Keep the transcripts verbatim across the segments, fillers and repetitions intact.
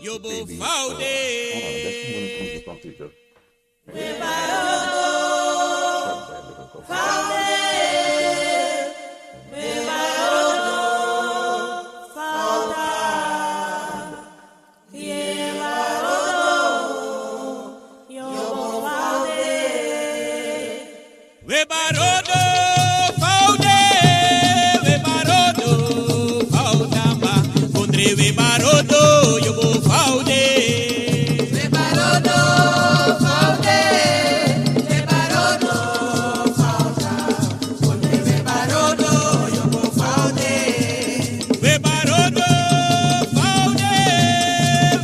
Yobo faude. We barodo faude, we barodo faudamba. Kondre we barodo, yobo faude. We barodo faude, we barodo fauda. Kondre we barodo, yobo faude. We barodo faude,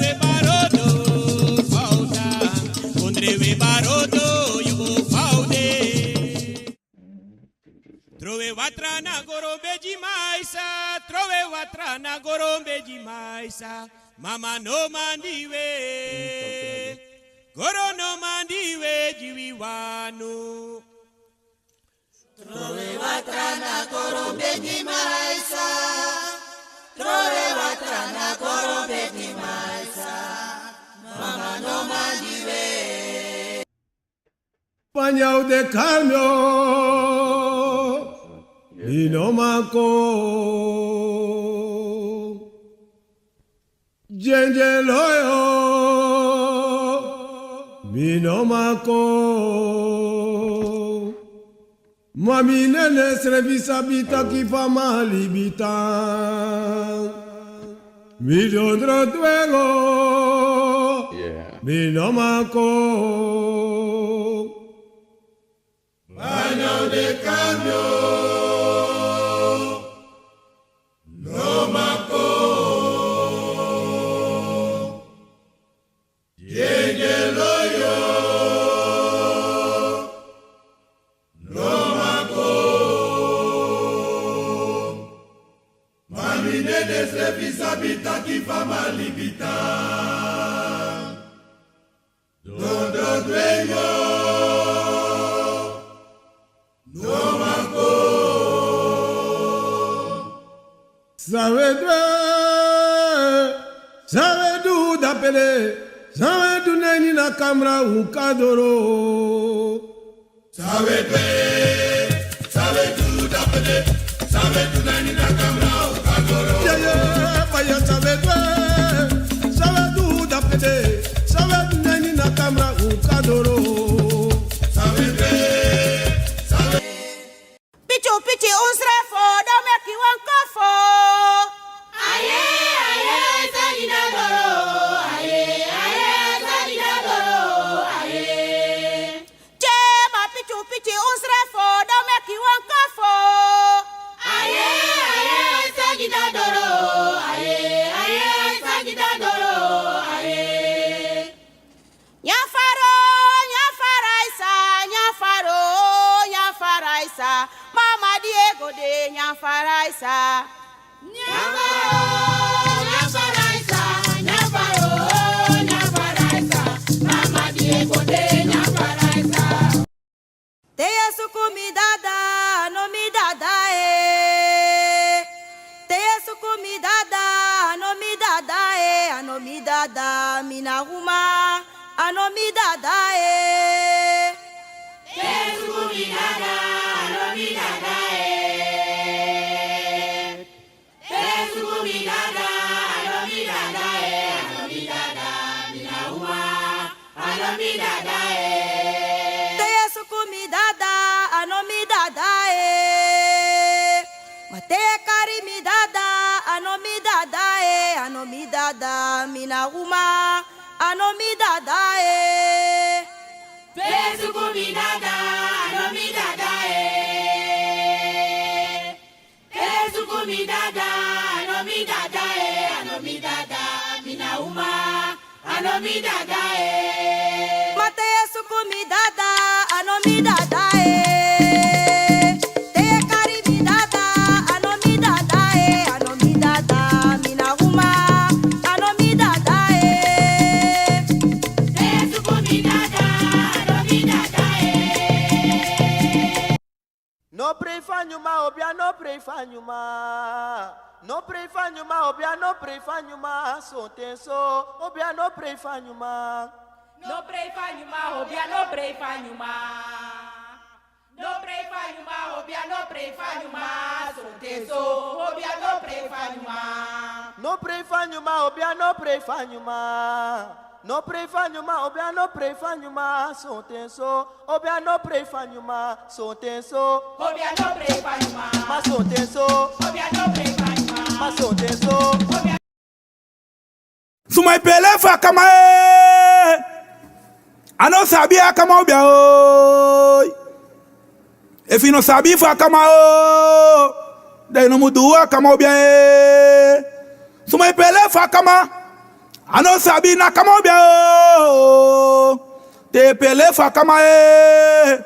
we barodo fauda. Kondre we barodo, yobo faude. Trowe watra na goro bedi maisa, trowe watra na goro bedi maisa. Mama no mandi we, goro no mandi we, di wi wani. Trowe watra na goro bedi maisa, trowe watra na goro bedi maisa. Mama no mandi we. Panya u de kalmio, mi no man kon. Djendje loyo, mi no man kon. Ma mi nene srefi sabi taki fa mi libi tan. Mi dondro dwengo, mi no man kon. Banya u de kalmio, no man kon. Djendje loyo, no man kon. Ma mi nene srefi sabi taki fa mi libi tan. Dondro dwengo, no man kon. San we du, san we du dapede, san we du na ini a kamra un kan doro. San we du, san we du dapede, san we du na ini a kamra un kan doro. Yeah, yeah, fire, san we du, san we du dapede, san we du na ini a kamra un kan doro. San we du, san we Pichu pichi un srefo, dan meki wan kofo. Aye, aye, sagi na doro. Aye, aye, sagi na doro. Aye. Che ma pichu pichi un srefo, dan meki wan kofo. Aye, aye, sagi na doro. Aye, aye, sagi na doro. Aye. Nyafaro, nyafaraisa, nyafaro, nyafaraisa. Mama di e go de, nyafaraisa. Nyafaro, nyafaraisa, nyafaro, nyafaraisa. Mama di e go de, nyafaraisa. Te yu e suku mi dada, a no mi dada e. Te yu e suku mi dada, a no mi dada e, a no mi dada, mi na uma, a no mi dada e. Te yu e suku mi dada, a no mi dada e. Te yu e suku mi dada, a no mi dada e, a no mi dada, mi na uma, a no mi dada e. Te yu e suku mi dada, a no mi dada e. Ma te yu e kari mi dada, a no mi dada e, a no mi dada, mi na uma, a no mi dada e. Te yu e suku mi dada, a no mi dada e. Te yu e suku mi dada, a no mi dada e, a no mi dada, mi na uma, a no mi dada e. Ma te yu e suku mi dada, a no mi dada e. Te yu e kari mi dada, a no mi dada e, a no mi dada, mi na uma, a no mi dada e. Te yu e suku mi dada, a no mi dada e. No prei fa nyuma obi a No prei fu a nyuma. No prei fu a nyuma, obia no prei fu a nyuma, sonten so. Obia no prei fu a nyuma. No prei fu a nyuma, obia no prei fu a nyuma. No prei fu a nyuma, obia no prei fu a nyuma, sonten so. Obia no prei fu a nyuma. No prei fu a nyuma, obia no prei fu a nyuma. No prei fu a nyuma, obia no prei fu a nyuma, sonten so. Obia no prei fu a nyuma, sonten so. Obia no prei fu a nyuma. Ma sonten so. Obia no prei fu a nyuma. Ma sonten so. Obia Suma e pele fu a kama e. A no sabi a kama obia o. Efu yu no sabi fu a kama o, dan yu no mu du a kama obia e. Suma e pele fu a kama. A no sabi na kama obia o. Te pele fu a kama e.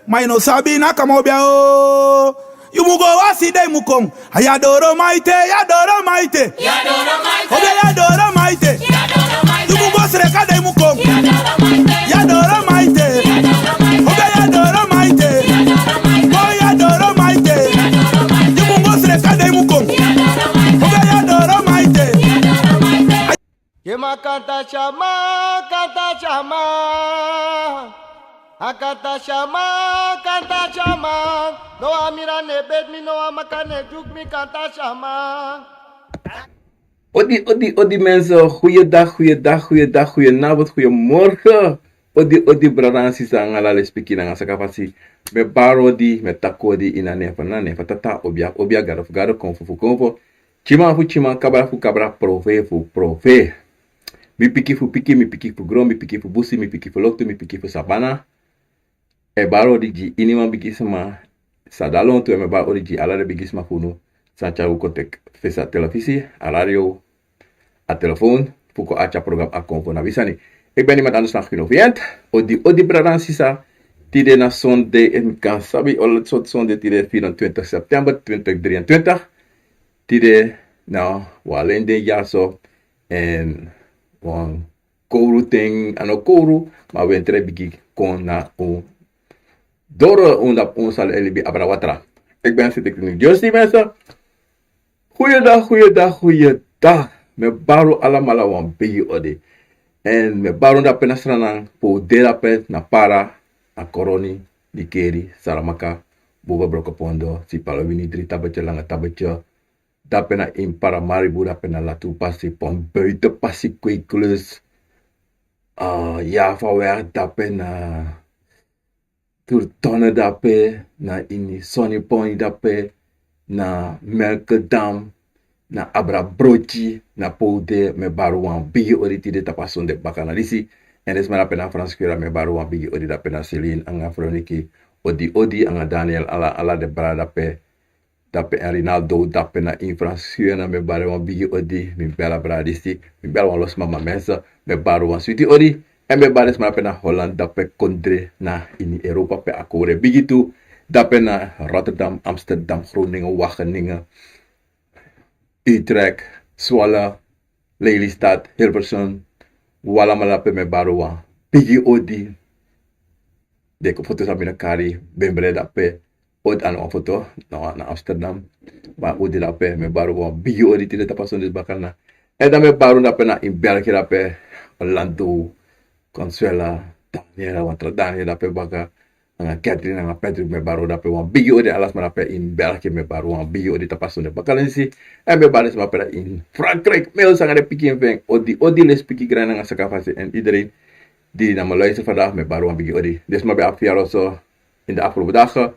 Ma yu no sabi na kama obia o. Yu mu go wasi dan yu mu kon. A ya doro maite, ya doro maite. Obia ya doro maite. Yu mu go sreka dan yu mu kon. Ya doro maite. Obia ya doro maite. Boy ya doro maite. Yu mu go sreka dan yu mu kon. Obia ya doro maite. Ye ma kanta chama, kanta chama. A kanta chama, kanta chama. No a mira ne bet mi, no a maka ne duk mi, kanta chama. Odi, odi, odi mensen. Goeiedag, goeiedag, goeiedag, goedenavond, goeiemorgen. Odi, odi, brada nanga sisa, nanga ala lespeki nanga sakafasi. Mi e bari odi, mi e taki odi ini a nen fu Nana, nen fu Tata, obia fu obia, gado fu gado, konfo fu konfo, kiman fu kiman, kabra fu kabra, profe fu profe. Mi pikin fu pikin, mi pikin fu gron, mi pikin fu busi, mi pikin fu loktu, mi pikin fu sabana. E bari odi gi iniwan bigisma san de lontu, en mi e bari odi gi ala den bigisma fu unu san tyari un kon teki fesi a telefisi, a radio, a telefoon, fu kon arki a program A Konfo Na Wi Sani. Ik ben niemand anders dan Gino Vient. Odi, odi, brada nanga sisa. Tide na sonde, en mi kan sabi, ala sortu sonde, tide vierentwintig september twintig drieëntwintig. Tide na wan len den dyaso, en wan kowru ten, a no kowru, ma wentri e bigin kon na un doro, un, dati un sali e libi abra watra. Ik ben Cedric New Jersey, mensen. Goeiedag, goeiedag, goeiedag. Mi e bari un alamala wan bigi odi. En mi e bari un dape na Sranan, pe un de dape na Para, na Koroni, Dikeri, Saramaka, Buba, Brokopondo, Sipaliwini, Drie Tabbertje, Lange Tabbertje, dape na ini Paramaribo, dape na Latu Pasi, Pont Buiten Pasi, Kweeklus, ah, Javaweg, dape na Turtonne, dape na ini Sonny Point, dape na Melkendam, na abra broki, na pe un de, mi e bari un wan bigi odi tide tapu a sonde bakana disi. En den sma dape na Franskura, mi e bari un wan bigi odi dape na Celine, nanga Veroniki, odi, odi, nanga Daniel, ala, ala den brada dape. Dape en Rinaldo, dape na ini Franskura, mi e bari wan bigi odi, mi bel a brada disi, mi bel wan lo sma, ma mensen, mi e bari wan switi odi. En mi e bari den sma dape na Holland, dape kondre na ini Europa pe a kowru e bigi tu, dape na Rotterdam, Amsterdam, Groningen, Wageningen, Utrecht, Zwolle, Lelystad, Hilversum, un alamala dape mi e bari wan bigi odi. Den kon foto san mi no kari, ben brede dape, odi, a no wan foto, na wan, na Amsterdam. Ma un de dape, mi e bari wan bigi odi tide tapu a sonde bakana. En dan mi e bari un dape na ini België dape, Orlando, Consuela, Daniela, wan tra Daniela dape baka, nanga Catherine, nanga Patrick, mi e bari un dape wan bigi odi, ala sma dape ini België, mi e bari un wan bigi odi tapu a sonde bakana disi. En mi e bari den sma dape na ini Frankrijk, Mils nanga den pikin fu en, odi, odi, lespeki, grani nanga sakafasi, en iedereen di na mi luister vandaag, mi e bari un wan bigi odi. Den sma ben abi verjaardag so ini de afgelopen dagen.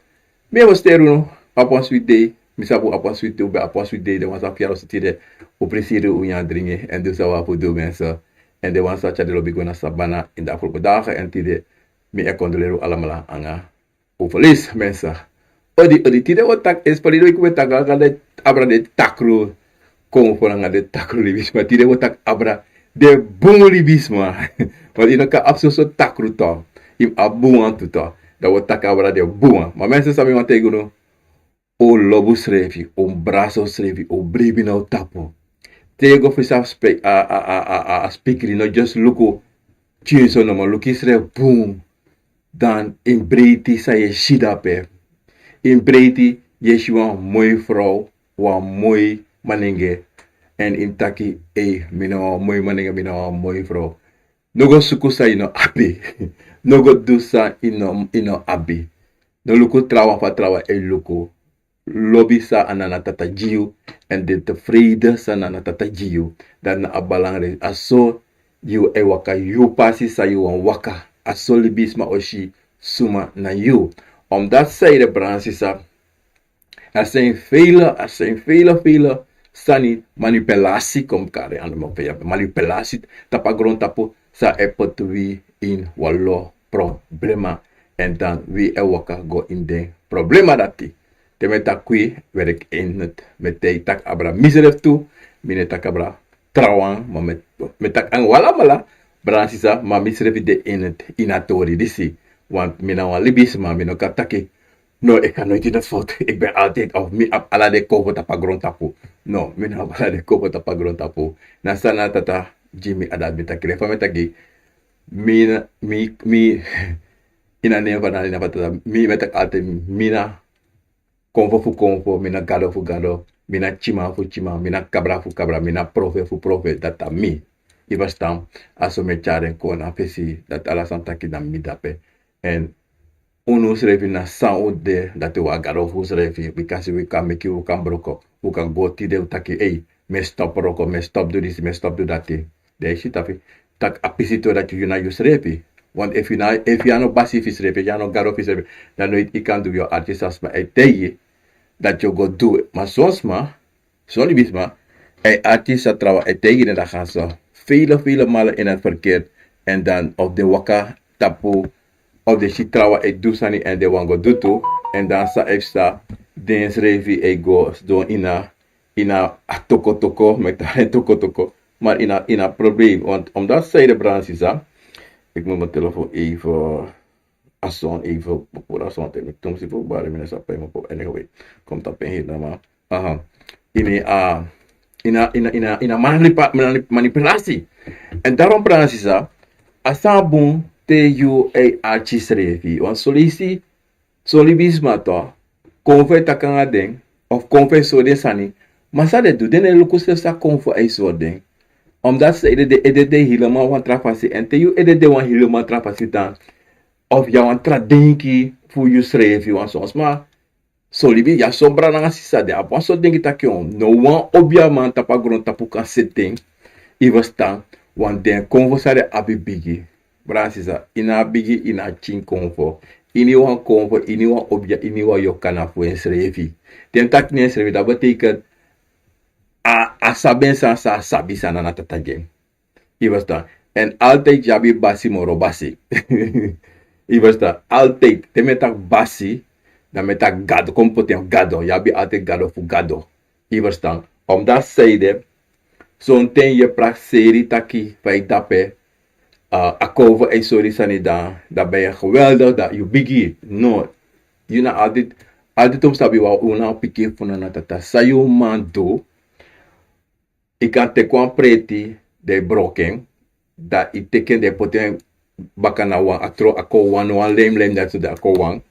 Mi e feliciteri unu, abi wan sweet day. Mi sabi un abi wan sweet day, un ben abi wan sweet day, den wan san abi verjaardag so tide, un prisiri, un nyan, dringi, en du san un abi fu du, mensen. En den wan san tyari den lobi go na sabana ini de afgelopen dagen, en tide, mi e condoleri un alamala nanga un verlies, mensen. Odi, odi, tide un o taki, esplori, wi kon taki, nanga den abra den takru, kon fu nanga den takru libisma. Tide un o taki abra den bun libisma. Want yu no kan abi soso takru toch. Yu mus abi bun wan tu toch. Dan un o taki abra den bun wan. Ma mensen, san mi wani taigi unu, un lobi unsrefi, un brasa unsrefi, un bribi na un tapu. Te yu go fesi a spe-, a, a, a, a, a spikri, no just luku tyunso nomo, luku yusrefi bun. Dan ini breiti san yu e si dape. Ini breiti yu e si wan moi frow, wan moi manenge, èn yu taki: "Ei, mi na wan moi manenge, mi na wan moi frow." No go suku san yu no abi. No go du san yu no, yu no abi. No luku trawan fa trawan e luku. Lobi san a Nana Tata gi yu, èn de tevreden san Nana Tata gi yu. Dati na a belangrijk. A so yu e waka yu pasi san yu wani waka. A so libisma o si suma na yu. Omdat san ede, brada nanga sisa, er zijn vele, er zijn vele, vele sani, manipulatie, kon mi kari en, manipulatie tapu a grontapu, san e poti wi ini wan lo problema. Èn dan wi e waka go ini den problema dati. Te mi e taki wi, werk in het. Mi e taki abra misrefi tu, mi no e taki abra trawan, ma mi e, mi e taki nanga wi alamala, brada nanga sisa, ma misrefi de ini het, ini a tori disi. Want mi na wan libisma, mi no kan taki: "No, ik ga nooit in de fout. Ik ben altijd of mi abi ala den konfo tapu a grontapu." No, mi no abi ala den konfo tapu a grontapu. Na san Nana Tata gi mi, a dati mi taki. Fa mi e taki, mi na, mi, mi, ini a nen fu Nana, ini a nen fu Tata, mi, mi e taki altijd, mi na konfo fu konfo, mi na gado fu gado, mi na tyiman fu tyiman, mi na kabra fu kabra, mi na profeti fu profeti, dati na mi. Yu e ferstan? A so mi e tyari en kon na fesi, dati ala san taki na mi de dape. Èn unu srefi na san un de, dati wi a gado fu unsrefi, bikasi wi kan meki, wi kan broko, wi kan go tide, wi taki: "Ei, mi e stop broko, mi e stop du disi, mi e stop du dati." Dan yu si taki, taki a pisi tu dati yu na yu srefi. Want efu yu na, efu yu a no basi fu yusrefi, yu a no gado fu yusrefi, dan noiti yu kan du. Yu arki san sma e taigi yu dati yu o go du. Ma son sma, son libisma, e arki san trawan e taigi den, dan gaan ze vele, vele malen in het verkeerd. Èn dan of den waka tapu, of den si trawan e du sani èn den wani go du tu. Èn dan san e psa, den srefi e go sidon ini a, ini a toko toko, mi e taki toko toko. Maar ini a, ini a probleem. Want omdat san ede, brada nanga sisa, ik moet mijn telefoon even, a son even, puru a son te mi tumsi fu bari, mi no sabi pe mi puru, anyway. Kon mi tapu en heri namo. Aha. Ini a, ini a, ini a, ini a, ini a manipup-, manip-, manipulatie. Èn daarom, brada nanga sisa, a san bun te yu e arki yusrefi. Want son leisi, son libisma tu, konfo e taki nanga den, of konfo e sori den sani. Ma san den du, den no e luku srefi san konfo e sori den. Omdat san ede, den ede de helemaal wan tra fasi. Èn te yu ede de wan helemaal tra fasi, dan of yu abi wan tra denki fu yusrefi. Want son sma, son libi, yu abi son brada nanga sisa, den abi wan sortu denki taki: "No wan obiaman tapu a grontapu kan seti en." Yu e ferstan? Want den konfo san den abi bigi. Brada nanga sisa, yu no abi bigi, yu no abi pikin konfo. Iniwan konfo, iniwan obia, iniwan yorka na fu ensrefi. Te mi taki na ensrefi, dati betekent a, a sabi en sani san a sabi, san Nana Tata gi en. Yu e ferstan? Èn altijd yu abi basi moro basi. Yu e ferstan? Altijd. Te mi e taki basi, dan mi e taki gado, kon mi poti en gado. Yu abi altijd gado fu gado. Yu e ferstan? Omdat san ede, sonten yu e prakseri taki fa yu de dape, a, a konfo e sori sani, dan, dan ben je geweldig, dan yu bigi. No. Yu no altijd, altijd un sabi wan, un na pikin fu Nana Tata. San yu man du, yu kan teki wan preti, dan yu broko en, dan yu teki en, dan yu poti en baka na wan, a tron, a kon wan, wan lijm, lijm dati so, dan a kon wan.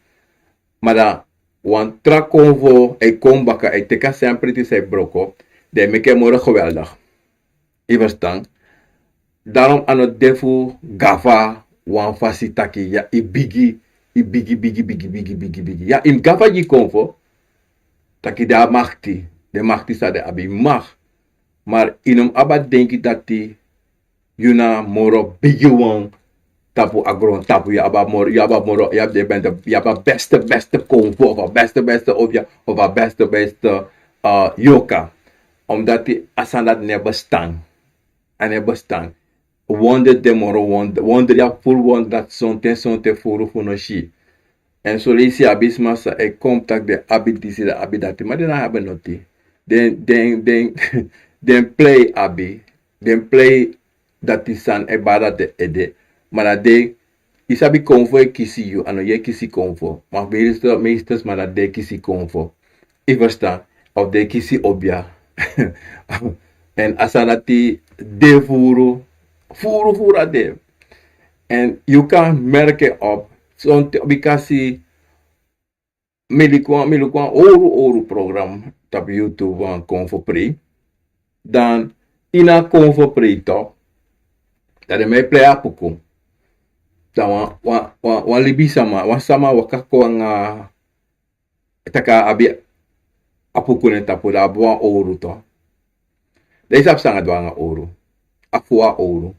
Ma dan wan tra konfo e kon baka, e teki a srefi preti san yu broko, dan e meki en moro geweldig. Yu e ferstan? Daarom a no de fu gafa wan fasi taki, ya, yu bigi, yu bigi, bigi, bigi, bigi, bigi, bigi. Ya, yu mus gafa gi konfo taki den abi makti, den makti san den abi, yu mag. Maar yu no mus abi a denki dati yu na moro bigiwan tapu a grontapu. Yu abi a moro, yu abi a moro, yu abi den beste, yu abi a beste, beste konfo, of a beste, beste obia, of a beste, beste, eh, yorka. Omdat a sani dati no e bestaan. A no e bestaan. Wonder de moro wonder, wonder, yu abi furu wonder dati sonten, sonten furu fu no si. Èn son leisi yu abi sma san e kon taki den abi disi, den abi dati, ma den no abi noti. Den, den, den, den prei abi, den prei dati san e bari den ede. Ma na den, yu sabi, konfo e kisi yu, a no yu e kisi konfo. Ma meestal, meestal sma na den e kisi konfo. Yu e ferstan? Of den e kisi obia. Èn a sani dati de furu, furu, furu a de. Èn yu kan merk en op, sonten, bikasi Mi luku wan, mi luku wan owru, owru program tapu YouTube, wan Konfo Prei. Dan ini a Konfo Prei tok, dan den man e prei a puku. Dan wan, wan, wan, wan libisama, wan sama waka kon nanga, taki a abi a puku na en tapu, dan a abi wan owru tok. Dan yu sabi san a du nanga owru. A fo a owru.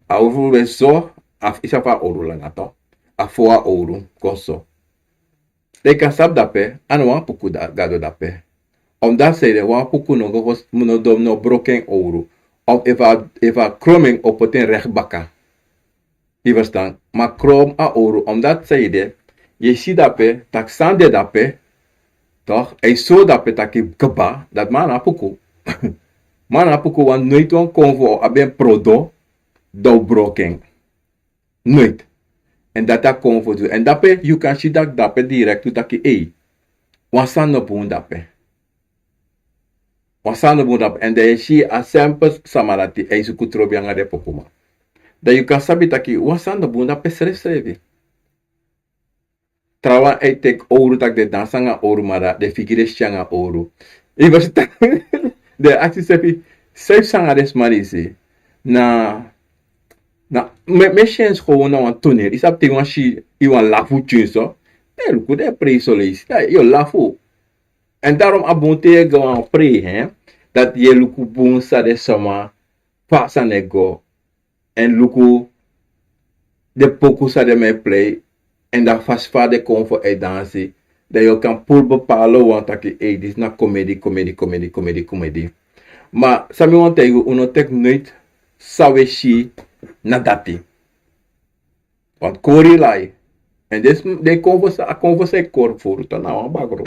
A owru ben so, a f-, yu sabi fa owru langa tok. A fo a owru kon so. Dan yu kan sabi dape, a no wan puku da-, gado dape. Omdat a sani de, wan puku no go, no, no, no broko en owru. Of efu a, efu a krom en, o poti en rek baka. Yu ferstan? Ma krom a owru, omdat a sani de, yu e si dape taki san de dape, toch, a e sori dape taki kaba, dati man na puku. Man na puku, want noiti wan Konfo o abi en prodo, dan o broko en. Noiti. Èn dati a Konfo du. Èn dape, yu kan si dati dape direct taki, ei, wan sani no bun dape. Wan sani no bun dape. Èn dan yu e si a sempe sama dati e suku trobi nanga den pokuman. Dan yu kan sabi taki, wan sani no bun dape srefsrefi. Trawan e teki owru, taki den dansi nanga owru, ma den figi de si nanga owru. Yu ferstan? Den e aksi srefi, san yu sabi nanga den sma disi. Na, na, mi, mi e si en gewoon na wan toneel. Yu sabi te yu wani si, yu wani lafu tyun so. Dan yu luku den e prei so leisi. Dan yu o lafu. Èn daarom a bun te yu e go na wan prei, hè, dati yu e luku bun san den sama, fa a sani e go. Èn luku den poku san den man e prei, èn dan fasi fa den Konfo e dansi, dan yu kan puru bepalen taki, ei, disi na komedi, komedi, komedi, komedi, komedi. Ma san mi wani taigi unu, un no teki noiti san un e si na dati. Want kori lai. Èn den, den Konfo sa, a Konfo sa e kori furu, dan na wan bakru.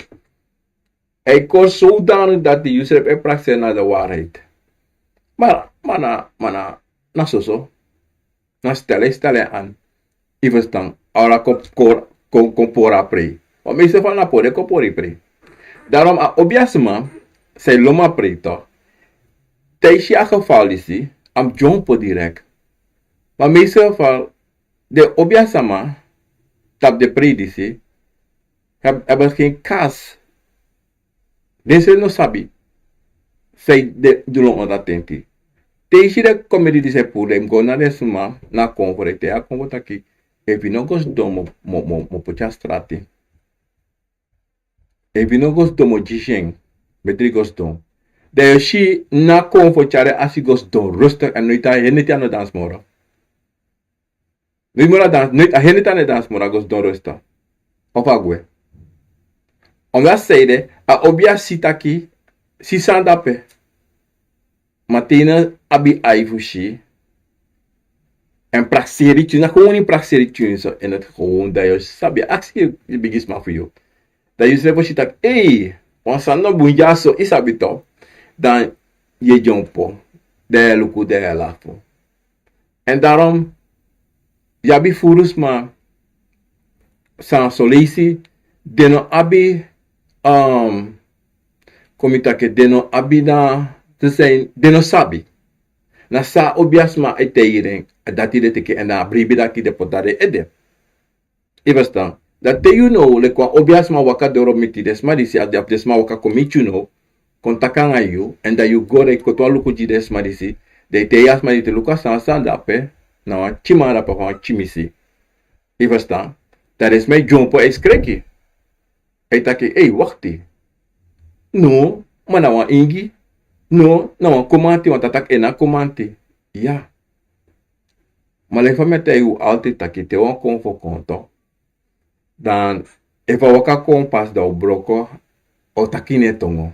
A e kori zodanig dati yu srefi e prakseri na de waarheid. Ma, ma na, ma na, na soso. Na stel, stel en aan. Yu ferstan, a o kon, kon, kon pori a prei. Want meeste van na pori, kon pori prei. Daarom a obiasma, san e lobi a prei toch. Te yu si a geval disi, a mus dyompo direct. Ma meeste geval, den obiasma, tapu den prei disi, heb-, hebben geen kaas. Den srefi no sabi san yu de du lon ondro tenti. Te yu si den komedi disi e puru, den mus go na den sma, na Konfo, den e taigi a Konfo taki, efu yu no go sidon, mi o, mi o, mi o, mi o poti a strati. Efu yu no go sidon, mi o gi yu en, betri go sidon. Dan yu o si na Konfo tyari en asi go sidon rustig, èn noiti a heri neti a no dansi moro. Noiti moro a dansi, noiti a heri neti a no e dansi moro, a go sidon rustig. Of a gwe. Omdat a sani de, a obiasma si taki, si san de ape. Ma te yu no abi ai fu si, èn prakseri tyun, na gewoon prakseri tyun so, èn dati gewoon, dan yu o sabi, aksi yu bigisma fu yu. Dan yu srefi o si taki, ei, wan sani no bun dyaso, yu sabi toch. Dan yu e dyompo, dan yu e luku, dan yu e lafu. Èn daarom, yu abi furu sma san soleisi, den no abi, um, kon mi taki, den no abi na, te san, den no sabi. Na san obiasma e taigi den, dati den teki, èn dan a bribi dati den poti na den ede. Yu ferstan? Dan te yu now, leki wan obiasma waka doro miti den sma disi, a de, den sma waka kon miti yu now, kon taki nanga yu, èn dan yu go, dan yu koti wan luku gi den sma disi, dan yu taigi a sma disi, luku a sani san de ape, na wan tyiman de ape, wan tyimisi. Yu ferstan? Dan den sma e dyompo, e skreki. E taki, ei, wakti. No, ma na wan ingi. No, na wan komanti, want a taki en na komanti. Ya. Ma leki fa mi e taigi un altijd taki, te wan Konfo kon toch, dan efu a waka kon pasi, dan un broko, o taki ini en tongo.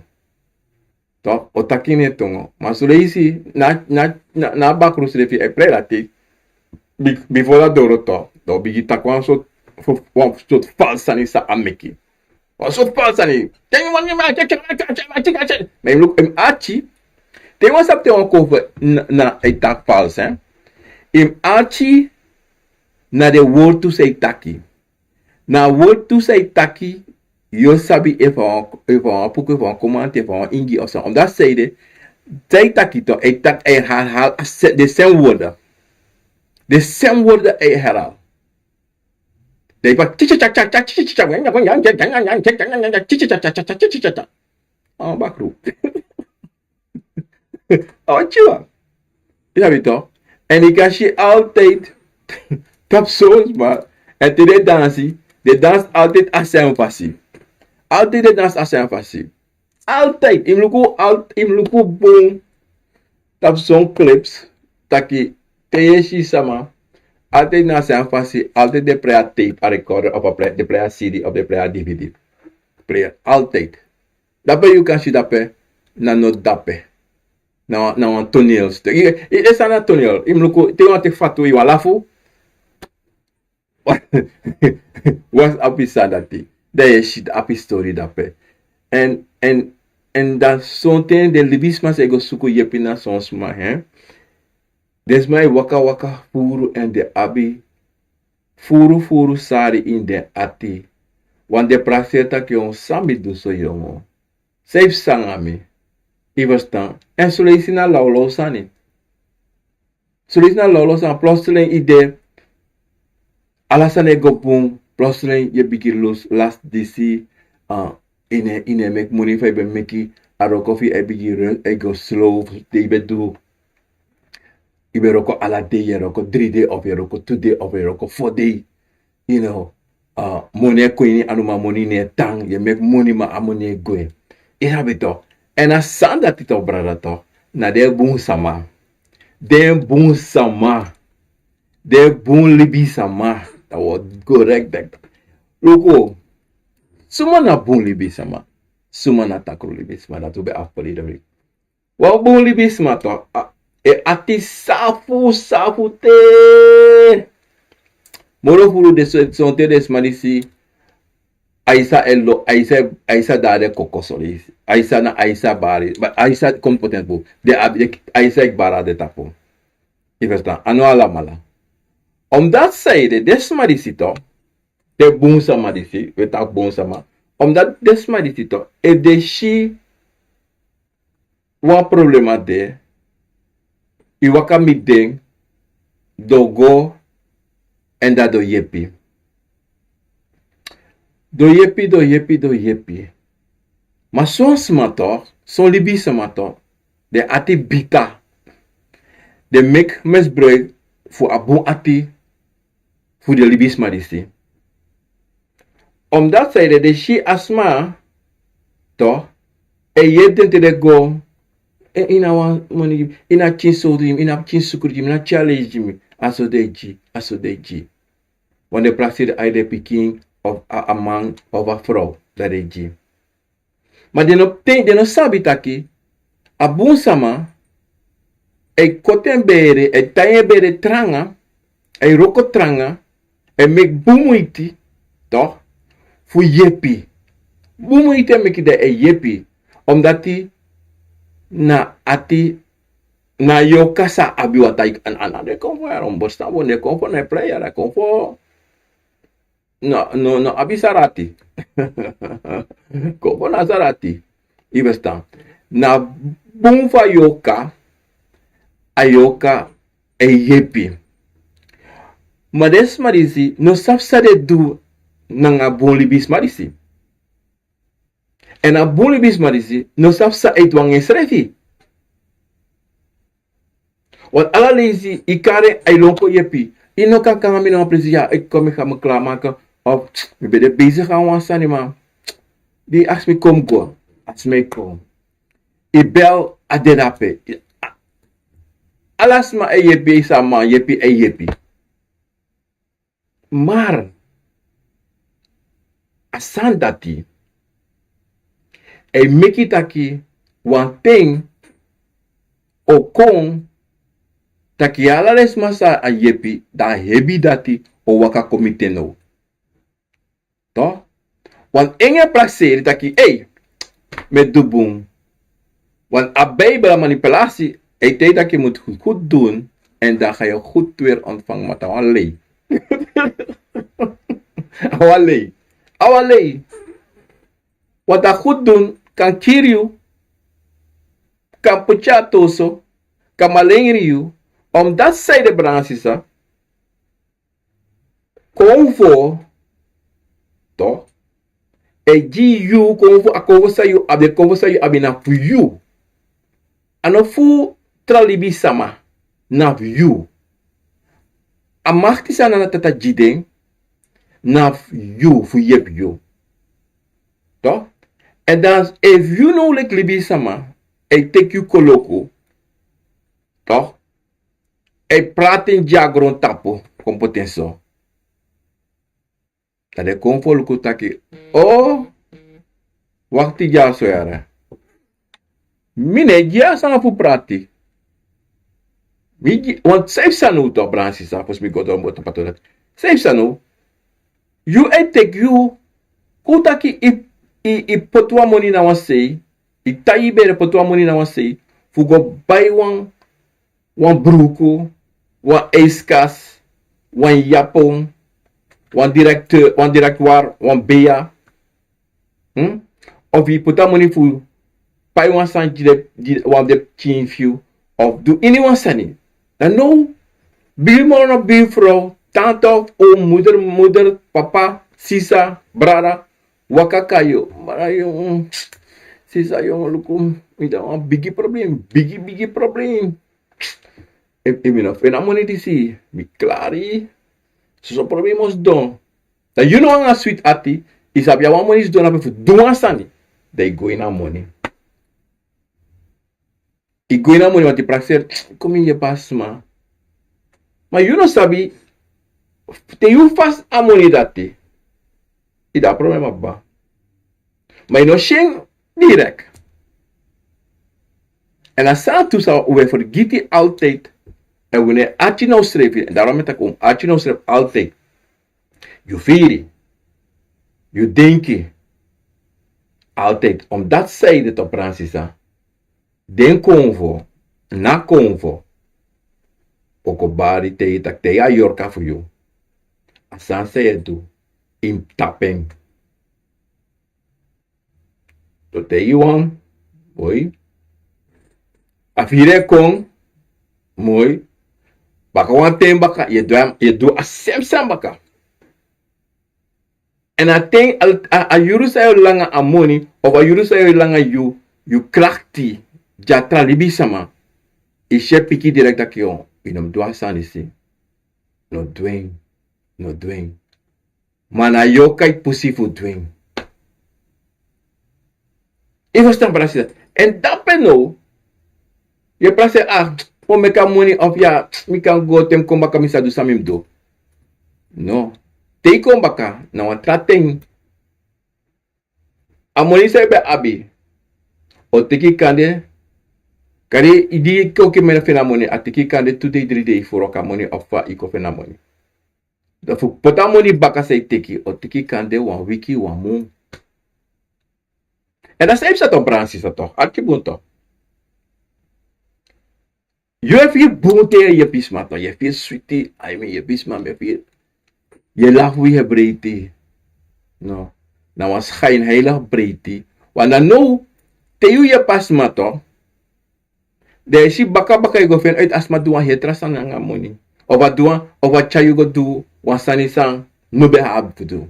Toch, o taki ini en tongo. Ma soleisi, na, na, na, na bakru srefi e prei dati. Bi-, bifo a doro toch, dan un bigin taki wan sortu, wan sortu falsi sani san a meki. Wan sortu falsi sani. Te yu wan, ma yu luku en ati. Te yu wan sabi te wan Konfo na, na e taki falsi, hè. En ati na den wortu san e taki. Na a wortu san e taki, yu o sabi efu a wan, efu a wan puku, efu a wan komanti, efu a wan ingi of san. Omdat san e de, te yu taki toch, e taki, e herhaal, a se-, den same woorden. Den same woorden e herhaal. Dei pa chichichacha chichichacha chichichacha. Awa bakru. Awa chiwa. Yu sabi to. En yu kan si altijd tapu son sma. En te den dansi, den dansi altijd a sen fasi. Altijd den dansi a sen fasi. Altijd. Yu mus luku, al- yu mus luku bun tapu son clips, taki te yu e si sama, altijd na a sen fasi, altijd den prei a tape, a recorder of a prei, den prei a cd of den prei a dvd. Prei altijd. Dape yu kan si dape, na no dape. Na, na wan toneel stuk. Yu e san na toneel. Yu mus luku, te yu wani teki fatu, yu wani lafu. Wan abi sani dati. Dan yu e si a abi stori dape. En, en, en dan sonten den libisma sa e go suku yepi na son sma, hè. Den sma e waka waka furu en den abi furu furu sari ini den ati. Wan den prakseri taki: "Yon, san mi du so, yongo? San yu psa nanga mi?" Yu ferstan? En soleisi na lawlaw sani. Soleisi na lawlaw sani, plotseling yu de, ala sani e go bun, plotseling yu e bigin lusu, lasi disi, ah, yu no e, yu no e meki moni fa yu ben meki, a wroko fu yu e bigin ru-, e go slow, te yu ben du, yu ben wroko ala dei, yu e wroko dri dei, of yu e wroko tu dei, of yu e wroko fo dei. Yu no, ah, moni e kon ini anu, ma moni no e tan, yu e meki moni ma a moni e gwe. Yu sabi to. En a sani dati to, brada to, na den bun sama. Den bun sama. Den bun libisma. Dati wan correct dati. Luku, suma na bun libisma? Suma na takru libisma? Dati un ben abi fu lei. Wan bun libisma to, a, e ati safu, safu te. Moro furu den so-, sonten den sma disi, a isa e lo-, a isa, a isa dati e koko soleisi. A isa na a isa bari, ma a isa kon poti en tapu. Den abi, a isa e bari na den tapu. Yu ferstan? A no alamala. Omdati sanede, den sma disi to, den bun sama disi, wi e taki bun sama. Omdati den sma disi to, efu den si wan problema de, yu waka miti den, den o go, en dan den o yepi. Den o yepi, den o yepi, den o yepi. Ma son sma to, son libisma to, den ati bita. Den meki misbruik fu a bun ati fu den libisma disi. Omdati sanede den si a sma to, e yepi den te den go, e, yu no abi wan moni gi mi, yu no abi pikin sowtu gi mi, yu no abi pikin sukru gi mi, yu no abi pikin aleisi gi mi, a so den e gi, a so den e gi. Wan den prakseri a ede pikin of a, a man of a frow, dan den e gi. Ma den no, den, den no sabi taki a bun sama e koti en bere, e tai en bere tranga, e wroko tranga, e meki bun muiti, toch, fu yepi. Bun muiti e meki, dan e yepi. Omdati na ati, na yorka san abi wan tai, a, a, a no de kon fu, a no, bostan, a no de kon fu na plei, a no de kon fu no, no, no abi sari ati. Kon fu na sari ati. Yu ferstan? Na bun fu a yorka, a yorka e yepi. Ma den sma disi no sabi san den du nanga a bun libisma disi. En a bun libisma disi no sabi san a e du nanga ensrefi. Want ala leisi yu kari en, a e lon kon yepi. Yu no kan kon nanga mi na wan presi, ya, yu kon, mi ga mi klaarmaken. Of mi ben de bezig nanga wan sani, ma di yu aksi mi kon go, a sma e kon. Yu bel, a de drape. Ala sma e yepi, san a man yepi, e yepi. Maar a sani dati e meki taki wan ten o kon taki ala den sma san a yepi, dan a hebi dati o waka kon miti en now. Toch? Want en e prakseri taki, ei, mi e du bun. Want a Bijbel, a manipulatie, e taigi taki yu moet goed doen en dan ga je goed weer ontvangen, ma a wan lei. A wan lei. A wan lei. Want a goed doen kan kiri yu, kan poti yu na toso, kan malengri yu, omdati sanede, brada nanga sisa, kon fu Toch? E gi yu kon fu a kon fu san yu abi, kon fu san yu abi na fu yu. A no fu tra libisama, na fu yu. A makti san Nana Tata gi den, na fu yu, fu yepi yu. Toch? Èn dan efu yu no leki libisama, e teki yu koloku. Toch? E prati en gi a grontapu, kon poti en so. Dan den kon fu luku taki, o, wakti dyaso yara. Mi no e gi a sani fu prati. Mi gi, want san yu psa now toch, Abraham sisa, fosi mi go doro boto pato dati. San yu psa now, yu e teki yu, kon taki yu, yu, yu poti wan moni na wan sei, yu tai yu bere poti wan moni na wan sei, fu go bai wan wan bruku, wan ijskas, wan japon, wan directeur, wan directoire, wan bea. Hmm? Of yu poti a moni fu pai wan sani gi den, gi wan fu den pikin fu yu, of du ini wan sani. Dan now, bigi moro, bigi frow, tante of oom, moeder, moeder, papa, sisa, brada, waka kon na yu, mara yu, mm, sisa, yu luku, mi de na wan bigi problem, bigi, bigi problem. Efu, efu mi no feni a moni disi, mi klari. Soso problema o sidon. Dan yu no nanga switi ati, yu sabi a wan moni sidon na pe fu du wan sani. Dan yu go ini a moni. Yu go ini a moni, want yu prakseri, kon mi yepi a sma. Ma yu no sabi, te yu fasi a moni dati, yu de na problema kaba. Ma yu no si en direct. Èn a sani tu san un e fergiti altijd. Èn un no e arki na unsrefi. Èn daarom mi e taki un mus arki na unsrefi altijd. Yu firi. Yu denki. Altijd. Omdat zij dit op Francis, hè. Den konfo, na konfo, o kon bari te yu taki te yu a yorka fu yu. A sani san yu e du, yu mus tapu en. So te yu wani, moi. A firi e kon, moi. Baka wan ten baka, yu e du a, yu e du a sem sani baka. Èn a ten, a, a, a yuru san yu e langa a moni, of a yuru san yu e langa yu, yu krakti, gi a tra libisama, yu si e piki direct taki yu, yu no mus du a sani disi. No du en, no du en. Ma na yu o kai pusi fu du en. Yu ferstan, brada, sisa? Èn dape now, yu e prakseri, ah, fu meki a moni of ya, mi kan go, te mi kon baka mi sa du san mi mus du. No. Te yu kon baka, na wan tra ten. A moni san yu ben abi, o teki kande, kande di yu kon kisi mi na feni a moni, a teki kande tu dei, dri dei fu wroko a moni of fa yu kon feni a moni. Dan fu poti a moni baka san yu teki, o teki kande wan wiki, wan mun. Èn dan san yu psa tu, brada, sisa, tu. Arki bun tu. Yu e firi bun te yu e yepi sma tu. Yu e firi switi, ai mi e yepi sma, mi e firi. Yu e lafu, yu e breiti. No. Na wan schijnheilig breiti. Want dan now, te yu yepi a sma tu, dan yu si baka baka yu go feni uit a sma du wan heri tra sani nanga moni. Of a du wan, of a tyari yu go du wan sani san no ben abi fu du.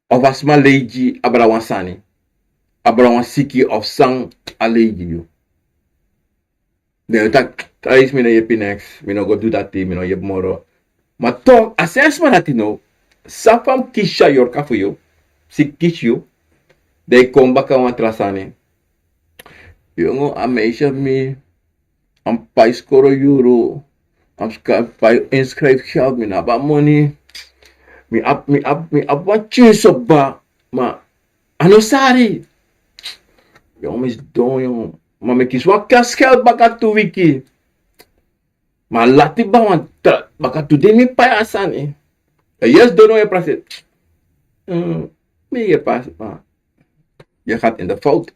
Of a sma lei gi, abra wan sani. Abra wan siki of san a lei gi yu. Dan yu taki, tradisi mi no yepi neks, mi no go du dati, mi no yepi moro. Ma toch, a sen sma dati now, san fa a mus kisi a yorka fu yu, si kisi yu, dan yu kon baka wan tra sani. Yongo, a meisje fu mi, a mus pai skoro yuru, a mus pai inschrijfgeld, mi no abi a moni. Mi abi, mi abi, mi abi wan pikinso kaba, ma a no sari. Yongo, mi sidon, yongo. Ma mi kisi wan kerstgeld baka tu wiki. Ma lati kaba, wan tra, baka tu dei mi pai a sani. Èn yu sidon now e prakseri. Mm, mi e pasa, ma. Yu e go ini de fout.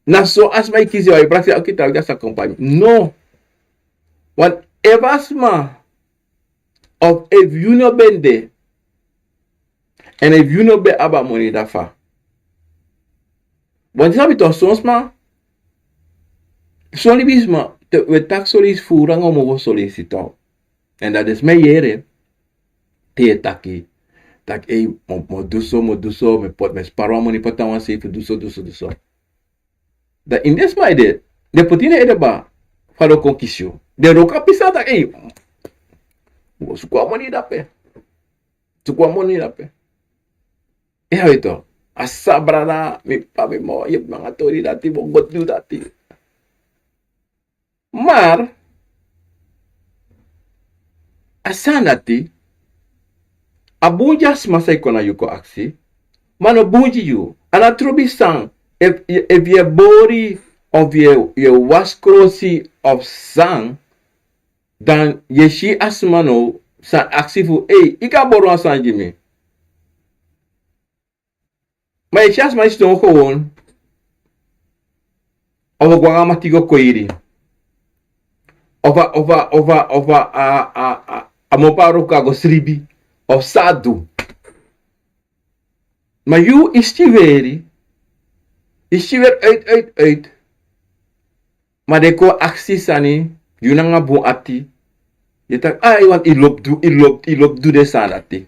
Na so a sma e kisi yu, yu prakseri, oké, trouwens, dati sa kon pai mi. No. Want efu a sma, of efu yu no ben de, èn efu yu no ben abi a moni, dan fa? Want yu sabi toch, son sma, son libisma, te, wi e taki son leisi furu nanga un mofo son leisi toch. Èn dan den sma e yere. te yu e taki, taki ei, mi o du so, mi o du so, mi e poti, mi e spari wan moni poti na wan sei fu du so, du so, du so. Dan ini den sma ede, den poti ini en ede kaba, fa den o kon kisi yu. Den wroko a pisi san taki ei, mi o suku wan moni dape. Suku wan moni dape. Yu e weti, a sa brada, mi p'pa, mi mama yepi mi nanga tori dati, mi o go du dati. Maar a sani dati, a bun gi a sma san e kon na yu kon aksi, ma a no bun gi yu. A no trobi san, efu, efu yu e bori, of yu e, yu e wasi krosi, of san, dan yu e si a sma now san e aksi fu, ei, yu kan bori wan sani gi mi. Ma yu e si a sma e sidon gewoon. Of a go nanga mati go koiri. Of a, of a, of a, of a, a, a, a, a mopo a wroko, a go sribi. Of san a du. Ma yu, yu stiweri. Yu stiweri uit, uit, uit. Ma den kon aksi sani, yu nanga bun ati. Yu e taki, a, yu wani, yu lobi du, yu lobi, yu lobi du den sani dati.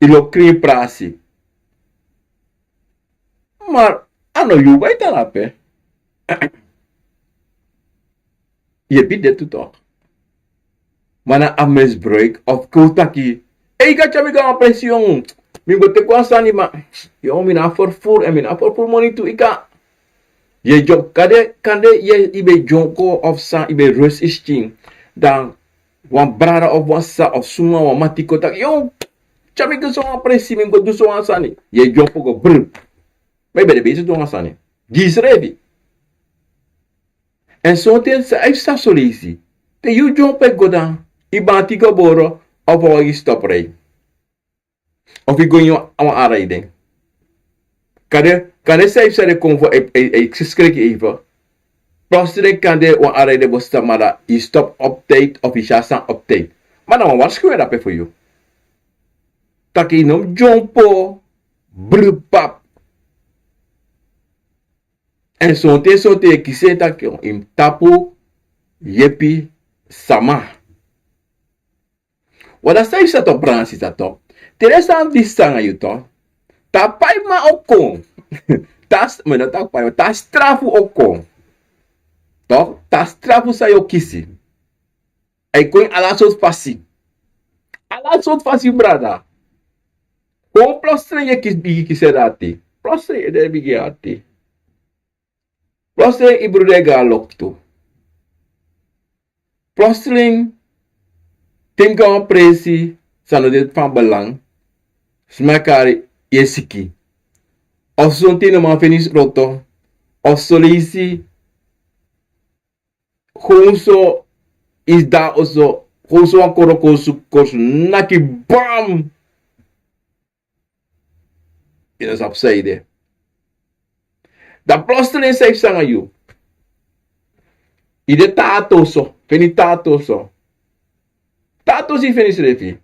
Yu lobi krin prasi. Maar a no yu bai tan ape. Yu e bidi tu toch. Ma na a misbruik of kon taki, ei, yu kan tyari mi go na wan presi, yongu. Mi go teki wan sani, ma, yongu, mi no abi vervoer, en mi no abi vervoer moni tu, yu kan. Yu e dyompo, kande, kande yu e, yu ben dyompo of san, yu ben rust yu skin. Dan wan brada of wan sisa of suma, wan mati kon taki, yo, tyari mi go so wan presi, mi go du so wan sani. Yu e dyompo go brr. Ma yu ben de bezig du wan sani gi yusrefi. En sonten san e psa son leisi. Te yu dyompo e go dan, yu banti go boro, of a wagi stop rij. Of yu go ini wan, wan aanrijding. Kande, kande san e psa, den kon fu, e, e, e, skreki even. Plotseling kande wan aanrijding bestaat, maar dan yu stop op tijd of yu si a sani op tijd. Ma na wan waarschuwing dape fu yu. Taki yu no mus dyompo, brr, pap. En sonten, sonten yu e kisi en taki yu mus tapu yepi sama. Wan dati san yu sa toki, brada, sisa, toki. Te den sani disi nanga yu, toki, te a paiman o kon. Te a, mi no taki paiman, te a strafu o kon. Toki, te a strafu san yu o kisi. A e kon ini ala sortu fasi. Ala sortu fasi, brada. Kon plotseling yu e kisi, bigin kisi en dati. Plotseling yu ede e bigin ati. Plotseling yu brudu e go na loktu. Plotseling te yu go na wan presi san no de van belang, sma e kari, yu e siki. Of sonten yu no man feni skroto. Of son leisi gewoon so, yu sidon oso, gewoon so wan koro kon suku, kon suku naki, bam! Yu no sabi san ede. Dan plotseling san e psa nanga yu. Yu de te a toso, feni te a toso. Te a toso yu feni yusrefi.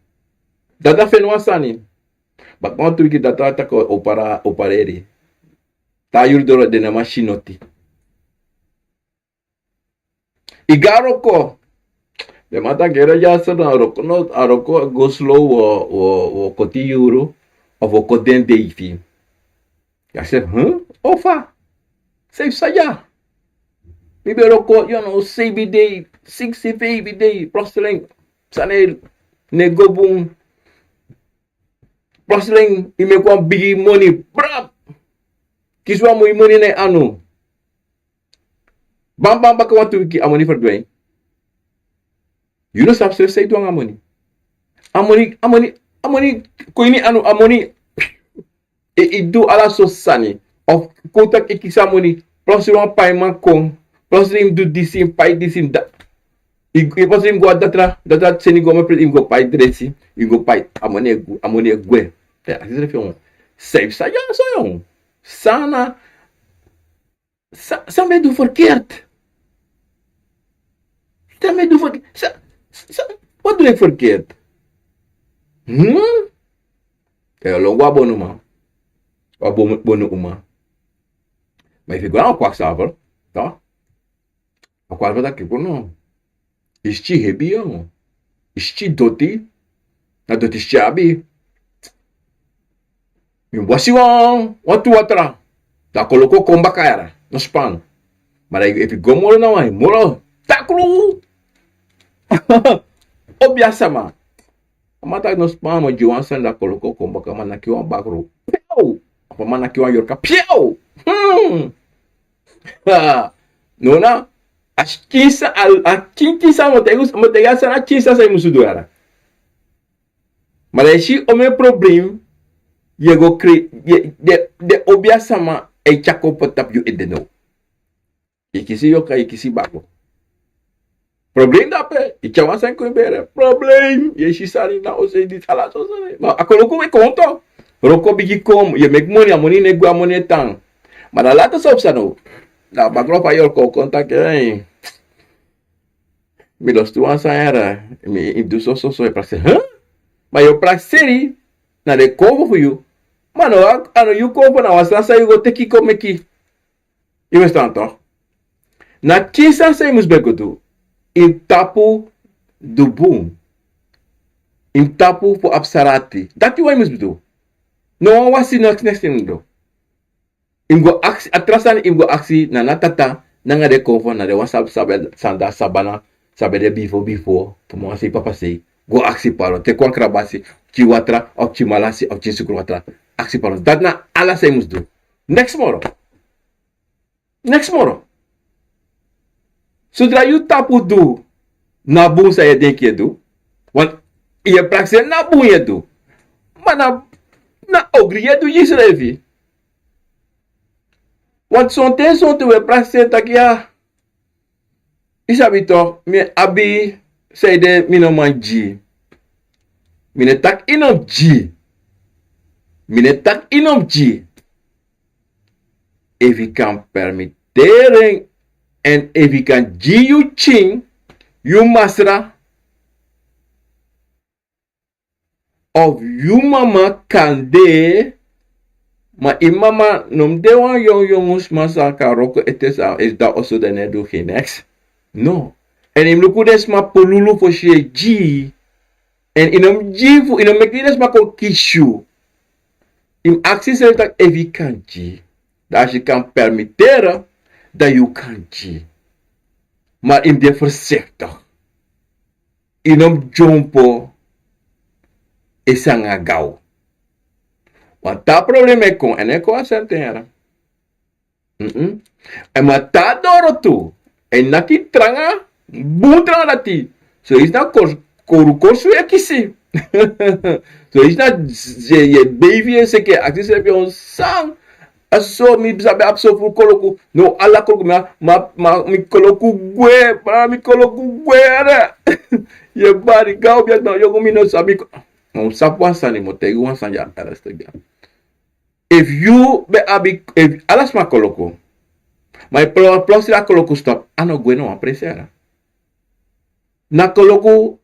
Dati a feni wan sani. Baka wantu wiki dati a taki a o para, o pareri. Te a yuru doro, den no man si noti. Yu go na wroko. Den man taki, heri, dya so na wroko, no, a wroko go slow, wi o, wi o, wi o koti yuru, of wi o koti den dei fu yu. Yu e seri, huh? Ofa? San e psa dya? Mi ben wroko, yu no, seibin dei, siksi, feifi dei, plotseling sani no e go bun. Plotseling yu meki wan bigi moni, brap! Kisi wan moi moni na yu anu. Bam, bam, baka wantu wiki a moni ferdwin. Yu no sabi san yu du nanga a moni. A moni, a moni, a moni kon ini yu anu, a moni e, e du ala sortu sani. Of kon taki e kisi a moni, plotseling wan paiman kon, plotseling yu mus du disi, yu mus pai disi, yu mus da, yu, yu, plotseling yu mus go a datra, datra seni yu go, mi presi, yu mus go pai dresi, yu mus go pai, a moni e gwe, a moni e gwe. Ya, a sisa fu yu, san e psa dya so, yu. San na, san, san mi e du verkeerd? San mi e du verkeerd? San, san, wat doe ik verkeerd? Hmm? Yu e lon go na bonu man. Wan bonu, bonu uma. Ma efu yu go na wan kwakzalver, toch? A kwakzalver taki, kon no. Yu skin hebi, yongu. Yu skin doti. Na doti si abi. Mi wasi wan, wan tu watra. Dan a koloko kon baka yara. No span. Ma dan efu yu go moro na wan, yu moro. Takru. Obia sama. A man taki no span, a man gi wan sani, dan a koloko kon baka, a man naki wan bakru. Piau! A man naki wan yorka. Piau! Hmm. Ha. No na. A skin sa, a, a kinkin sa, mo tegi, mo tegi a sani, a kinkin sa yu musu du yara. Ma dan yu si omeni problem, yu e go kre, yu e, den, den obia sama e tyari kon poti tapu yu ede now. Yu e kisi yorka, yu e kisi bakru. Problem de ape, yu tyari wan sani kon yu bere. Problem, yu e si sani na oso, yu e disi ala sortu sani. Ma a koloku e kon tu. Wroko bigin kon, yu e meki moni, a moni no e gwe, a moni e tan. Ma dan lata so psa now. Dan a bakru fu a yorka o kon taki, ei, mi lostu wan sani yara, mi du so, so, so, e prakseri. Huh? Ma yu o prakseri na den konfo fu yu. Ma no, a no yu konfo, na wan sani san yu go teki kon meki. Yu e ferstan toch? Na a kinkin sani san yu mus ben go du. Yu mus tapu du bun. Yu mus tapu fu abi sari ati. Dati wan yu mus du. No wan wasi, neks, neks yu mus du. Yu mus go aksi, a tra sani yu mus go aksi na, na tata, nanga den konfo, na den wan san, san ben, san de a sabana, san ben de bifo, bifo, fu mama sei, papa sei, go aksi pardon. Teki wan krabasi, pikin watra, of pikin malasi, of pikin sukru watra, aksi pardon. Dati na ala san yu mus du. Neks moro. Neks moro. Sodra yu tapu du, na bun san yu e denki yu e du. Want yu e prakseri na bun yu e du. Ma na, na ogri yu e du gisrefi. Want sonten, sonten wi e prakseri taki ya. Yu sabi toch, mi abi san ede mi no man gi. Mi no e taki yu no mus gi. Mi no e taki yu no mus gi. Efu yu kan permitteren, èn efu yu kan gi yu pikin, yu masra, of yu mama kande, ma yu mama no mus de wan yongu, yongu sma san kan wroko ete, san e de a oso, dan no e du neks. No. Èn yu mus luku den sma pululu fosi yu e gi. Èn yu no mus gi fu, yu no mus meki den sma kon kisi yu. Yu mus aksi yusrefi taki efu yu kan gi. Dan als yu kan permitteren, dan yu kan gi. Ma yu mus de voorzichtig. Yu no mus dyompo e sanga gaw. Want a problem e kon, èn e kon a senten yara. Mm-mm. Èn ma a doro tu. Èn naki tranga, bun tranga dati. So yu si na kor-, koru korsu yu e kisi. So yu si na, yu e beifi, yu e seki, aksi yusrefi wan sani. A so mi sabi abi so furu koloku. No, ala koloku mi a, ma, ma, mi koloku gwe, ma mi koloku gwe, are. Yu e bari gaw, bia, no, yu go, mi no sabi ko-, no, sabi wan sani, mi o taigi wan sani ya, a rest again. Efu yu ben abi, efu ala sma koloku. Ma yu plo-, plotseling a koloku stop, a no gwe na wan presi yara. Na koloku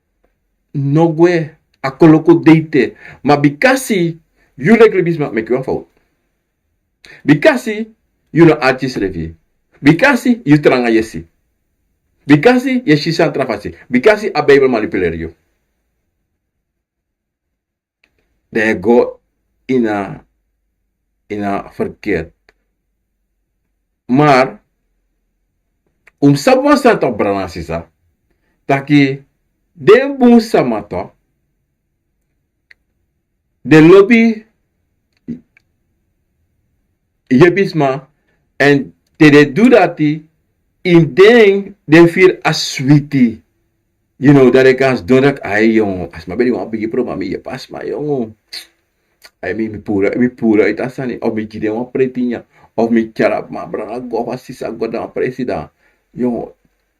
no gwe, a koloku de ete. Ma bikasi yu leki libisma meki wan fowtu. Bikasi yu no arki yusrefi. Bikasi yu tranga yesi. Bikasi yu e si sani tra fasi. Bikasi a Bijbel manipuleri yu. Dan yu e go ini a, ini a verkeerd. Maar un mus sabi wan sani toch, brada nanga sisa, taki den bun sama toch, den lobi yepi sma, èn te den du dati, ini den, den firi a switi. You know, dan den kan sidon taki, ai, yongu, a sma ben de ini wan bigi problema, mi yepi a sma, yongu. Ai, mi, mi puru, mi puru uit a sani, of mi gi den wan presi nyan, of mi tyari a brada go, of a sisa go, dan wan presi dan. Yongu,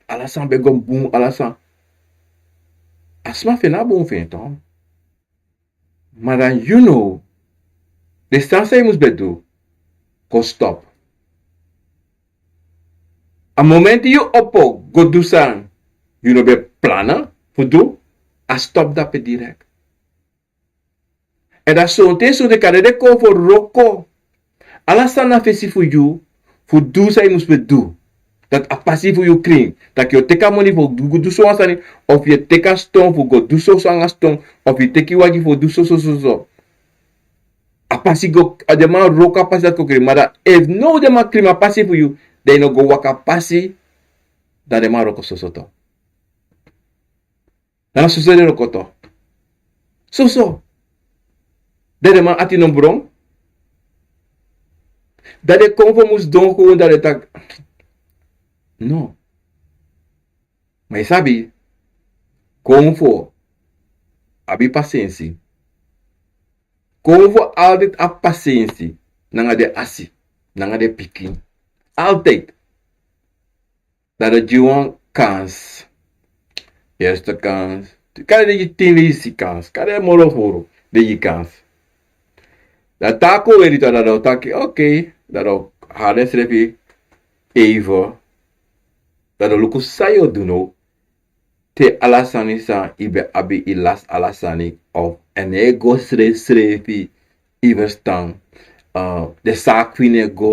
ala sani ben go bun, ala sani. A sma feni a bun fu en, toch. Maar dan, you know, den sani san yu mus ben du, kon stop. A momenti yu opo go du san yu no ben plana fu du, a stop dape direct. Èn dan sonten, sonten kande den kon fu wroko ala sani na fesi fu yu, fu du san yu mus ben du. Dati a pasi fu yu krin. Taki yu o teki a moni fu go du so wan sani, of yu e teki a ston fu go du soso nanga ston, of yu teki wagi fu du soso soso. A pasi go, a den man wroko a pasi dati kon krin. Ma dan efu now den man krin a pasi fu yu, dan yu no go waka pasi, dan den man wroko soso tu. Dan na soso den wroko tu. Soso. Dan den man ati no bron. Dan den kon fu mus don kon dan den taki. No. Ma yu sabi, kon fu abi pasensi. Kon fu altijd abi pasensi nanga den asi, nanga den pikin. Altijd. Dan den gi wan kans. Eerste kans. Kande den gi tin leisi kans. Kande moro furu den gi kans. Dan te a kon weri tu, dan den o taki, oké. Dan den o hari densrefi even. Dan den o luku san yu o du now. Te ala sani san yu ben abi, yu lasi ala sani, of èn no e go srefsrefi, yu ferstan. Eh, den saki fu yu no e go,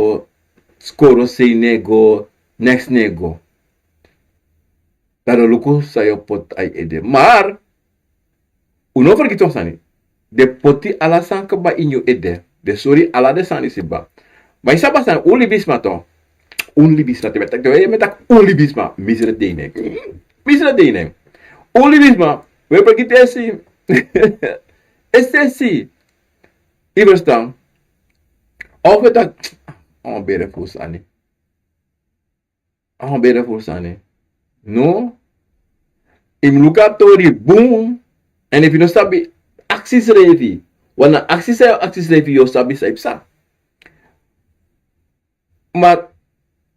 skorosei no e go, neks no e go. Dan den o luku san yu o poti na yu ede. Maar un no fergiti wan sani. Den poti ala sani kaba ini yu ede. Den sori ala den sani disi kaba. Ma yu sabi a sani, un libisma tu. Un libisma, te mi e taki, te mi e taki un libisma, mi srefi de ini en. Mi srefi de ini en. Un libisma, un e fergiti esi. Esi, esi. Yu ferstan. Of yu e taki, a wan bere fu sani. A wan bere fu sani. No. Yu mus luku a tori bun. Èn efu yu no sabi, aksi yusrefi. Want na aksi san yu o aksi yusrefi, yu o sabi san yu psa. Ma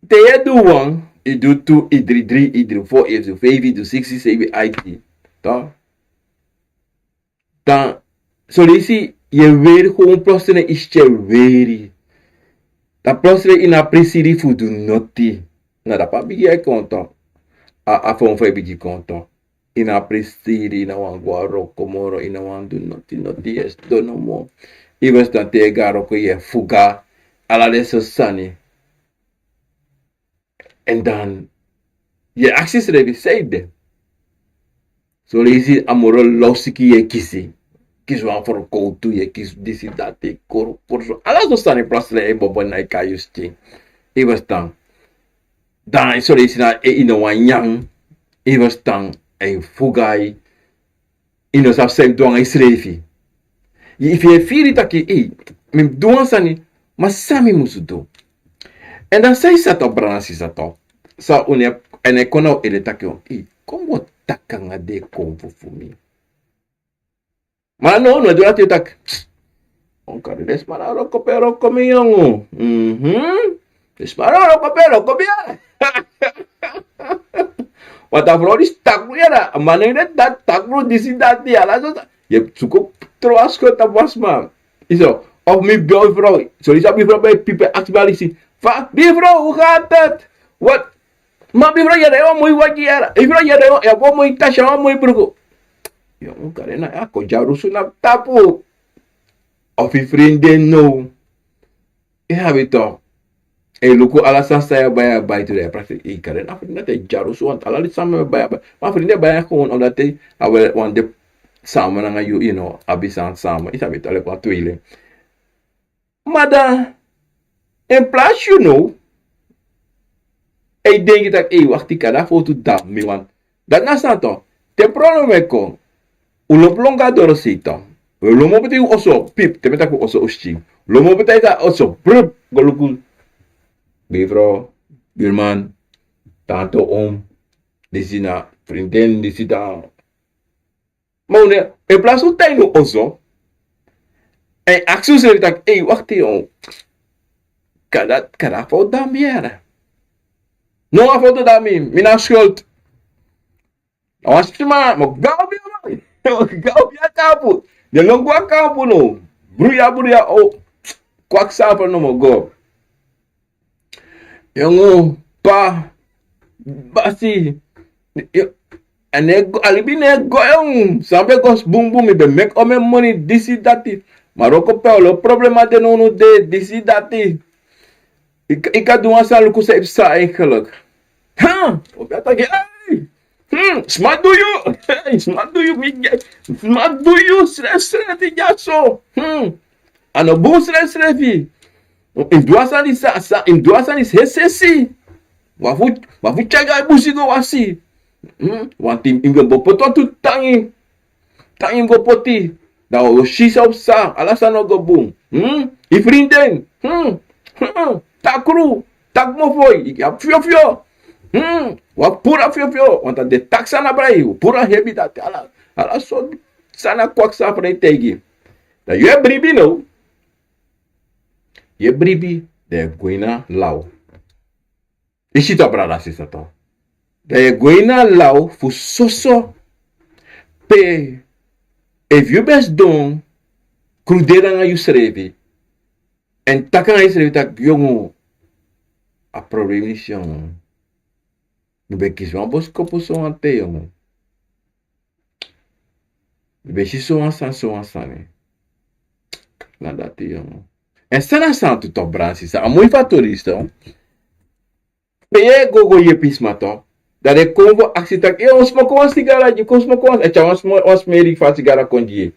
te yu e du wan, yu du tu, yu dri dri, yu du fo, yu du feifi, yu du siksi, seibi, aiti. Toch? Dan son leisi yu e weri, gewoon plotseling yu skin e weri. Dan plotseling yu no abi prisiri fu du noti. Na dape a bigin e kon tu. A, a fon fu yu bigin kon tu. Yu no abi prisiri, yu no wani go na wroko moro, yu no wani du noti, noti, yu e sidon nomo. Yu ferstan, te yu e go na wroko yu e fuga. Ala den sortu sani. Èn dan yu e aksi yusrefi san ede. Son leisi a moro lawsiki yu e kisi. Kisi wan ferkowtu, yu e kisi disi, dati, koro, koro so. Ala sortu sani plotseling e bobo na yu, kon na yu skin. Yu ferstan. Dan son leisi na, eh, yu no wani nyan. Yu ferstan. Èn yu fuga yu. Yu no sabi san yu mus du nanga yusrefi. Yu, efu yu e firi taki, ei, mi mus du wan sani, ma san mi mus du? Èn dan san yu sa taki, brada, san yu sa taki? San unu e, èn e kon na un ede taki, ei, kon mi o taki nanga den konfo fu mi. Ma no, no du dati, yu taki, un kari den sma na wroko pe wroko mi, yongu. Mhm. Den sma na wroko pe wroko mi, ya. Want a frow disi takru, ya, na. A man no e taki takru disi, dati, ala sortu. Yu e suku tron a skrot tapu wan sma. Yu si, of mi bel bifrow. Son leisi a bifrow ben e pipi, aksi mi alisi. Fa, bifrow, hoe gaat het? Wat? Ma bifrow, yu e ride wan moi wagi, ya. Bifrow, yu e ride wan, yu abi wan moi tasi, wan moi bruku. Yongu, kari na, ya, kon dyarusu na tapu. Of yu frinden now. Yu sabi toch. Èn yu luku ala sani san yu e bai, yu e bai tu, dan yu e prakseri, ei, kari na, frinden, dati e dyarusu, want ala den sani mi e bai, yu e bai. Ma frinden e bai en gewoon omdat a wani de samen nanga yu, yu no, abi sani samen. Yu sabi toch, leki wan tweeling. Ma dan, in plaats yu now, e denki taki, ei, wakti, kari a fowtu dati mi wani. Dati na sani toch. Te problem e kon, un lobi lon go na dorosei toch. Un lobi mopo te un oso, pip, te mi e taki un oso, un skin. Un lobi mopo te a oso, prup, go luku. Bifrow, birman, tante, om, disi na, frinden, disi dan. Ma un no, in plaats un tan ini un oso, èn aksi unsrefi taki, ei, wakti, yongu. Kari a, kari a fowtu dati mi, ya. No, a fowtu dati mi, mi no abi schuld. A wan sma, mi o go abi, mi o go abi a kampu. Den lon go na kampu now. Bruya, bruya, o. Kwakzalver nomo go. Yongu, pa, basi. Yo, a no e go, a libi no e go, yongu. San ben go bun bun, mi ben meki omeni moni, disi, dati. Ma wroko pe, ala problema de now, no de, disi, dati. Yu kan, yu kan du wan sani, luku san yu psa eigenlijk. Ha! O ben taki, ei! Hmm, sma du yu! Ei, sma du yu, mi ge-, sma du yu, srefsrefi dyaso. Hmm. A no bun srefsrefi. Yu mus du a sani sa, sa, yu mus du a sani sesesi. Wan fu, wan fu tyari a busi go wasi. Hmm. Wan tin yu go bopo tu tangi. Tan yu go poti. Dan o si san o psa, ala sani o go bun. Hmm? Yu frinden. Hmm? Hmm? Takru. Taki mofo, yu abi fyofyo. Hmm? Wan puru a fyofyo. Want a de taki san na brai, puru a hebi dati. Ala, ala sortu sani a kwaksa a fri taigi. Dan yu e bribi now. Yu e bribi, dan yu e go ini a law. Yu si tu, a brada, sisa, tu. Dan yu e go ini a law fu soso pe efu yu ben sidon kruderi nanga yusrefi, èn taki nanga yusrefi taki, yongu, a problema disi, yongu. Mi ben kisi wan boskopu sowan ten, yongu. Mi ben si sowan sani, sowan sani. Na dati, yongu. Èn san na san tu, tu, brada, sisa, a moi fu a tori disi, tu. Pe yu e go go yepi sma, tu. Dan den kon fu aksi taki, e, un smoko wan sigara gi, kon smoko wan, e tyari wan smo-, wan smeri fu a sigara kon gi yu.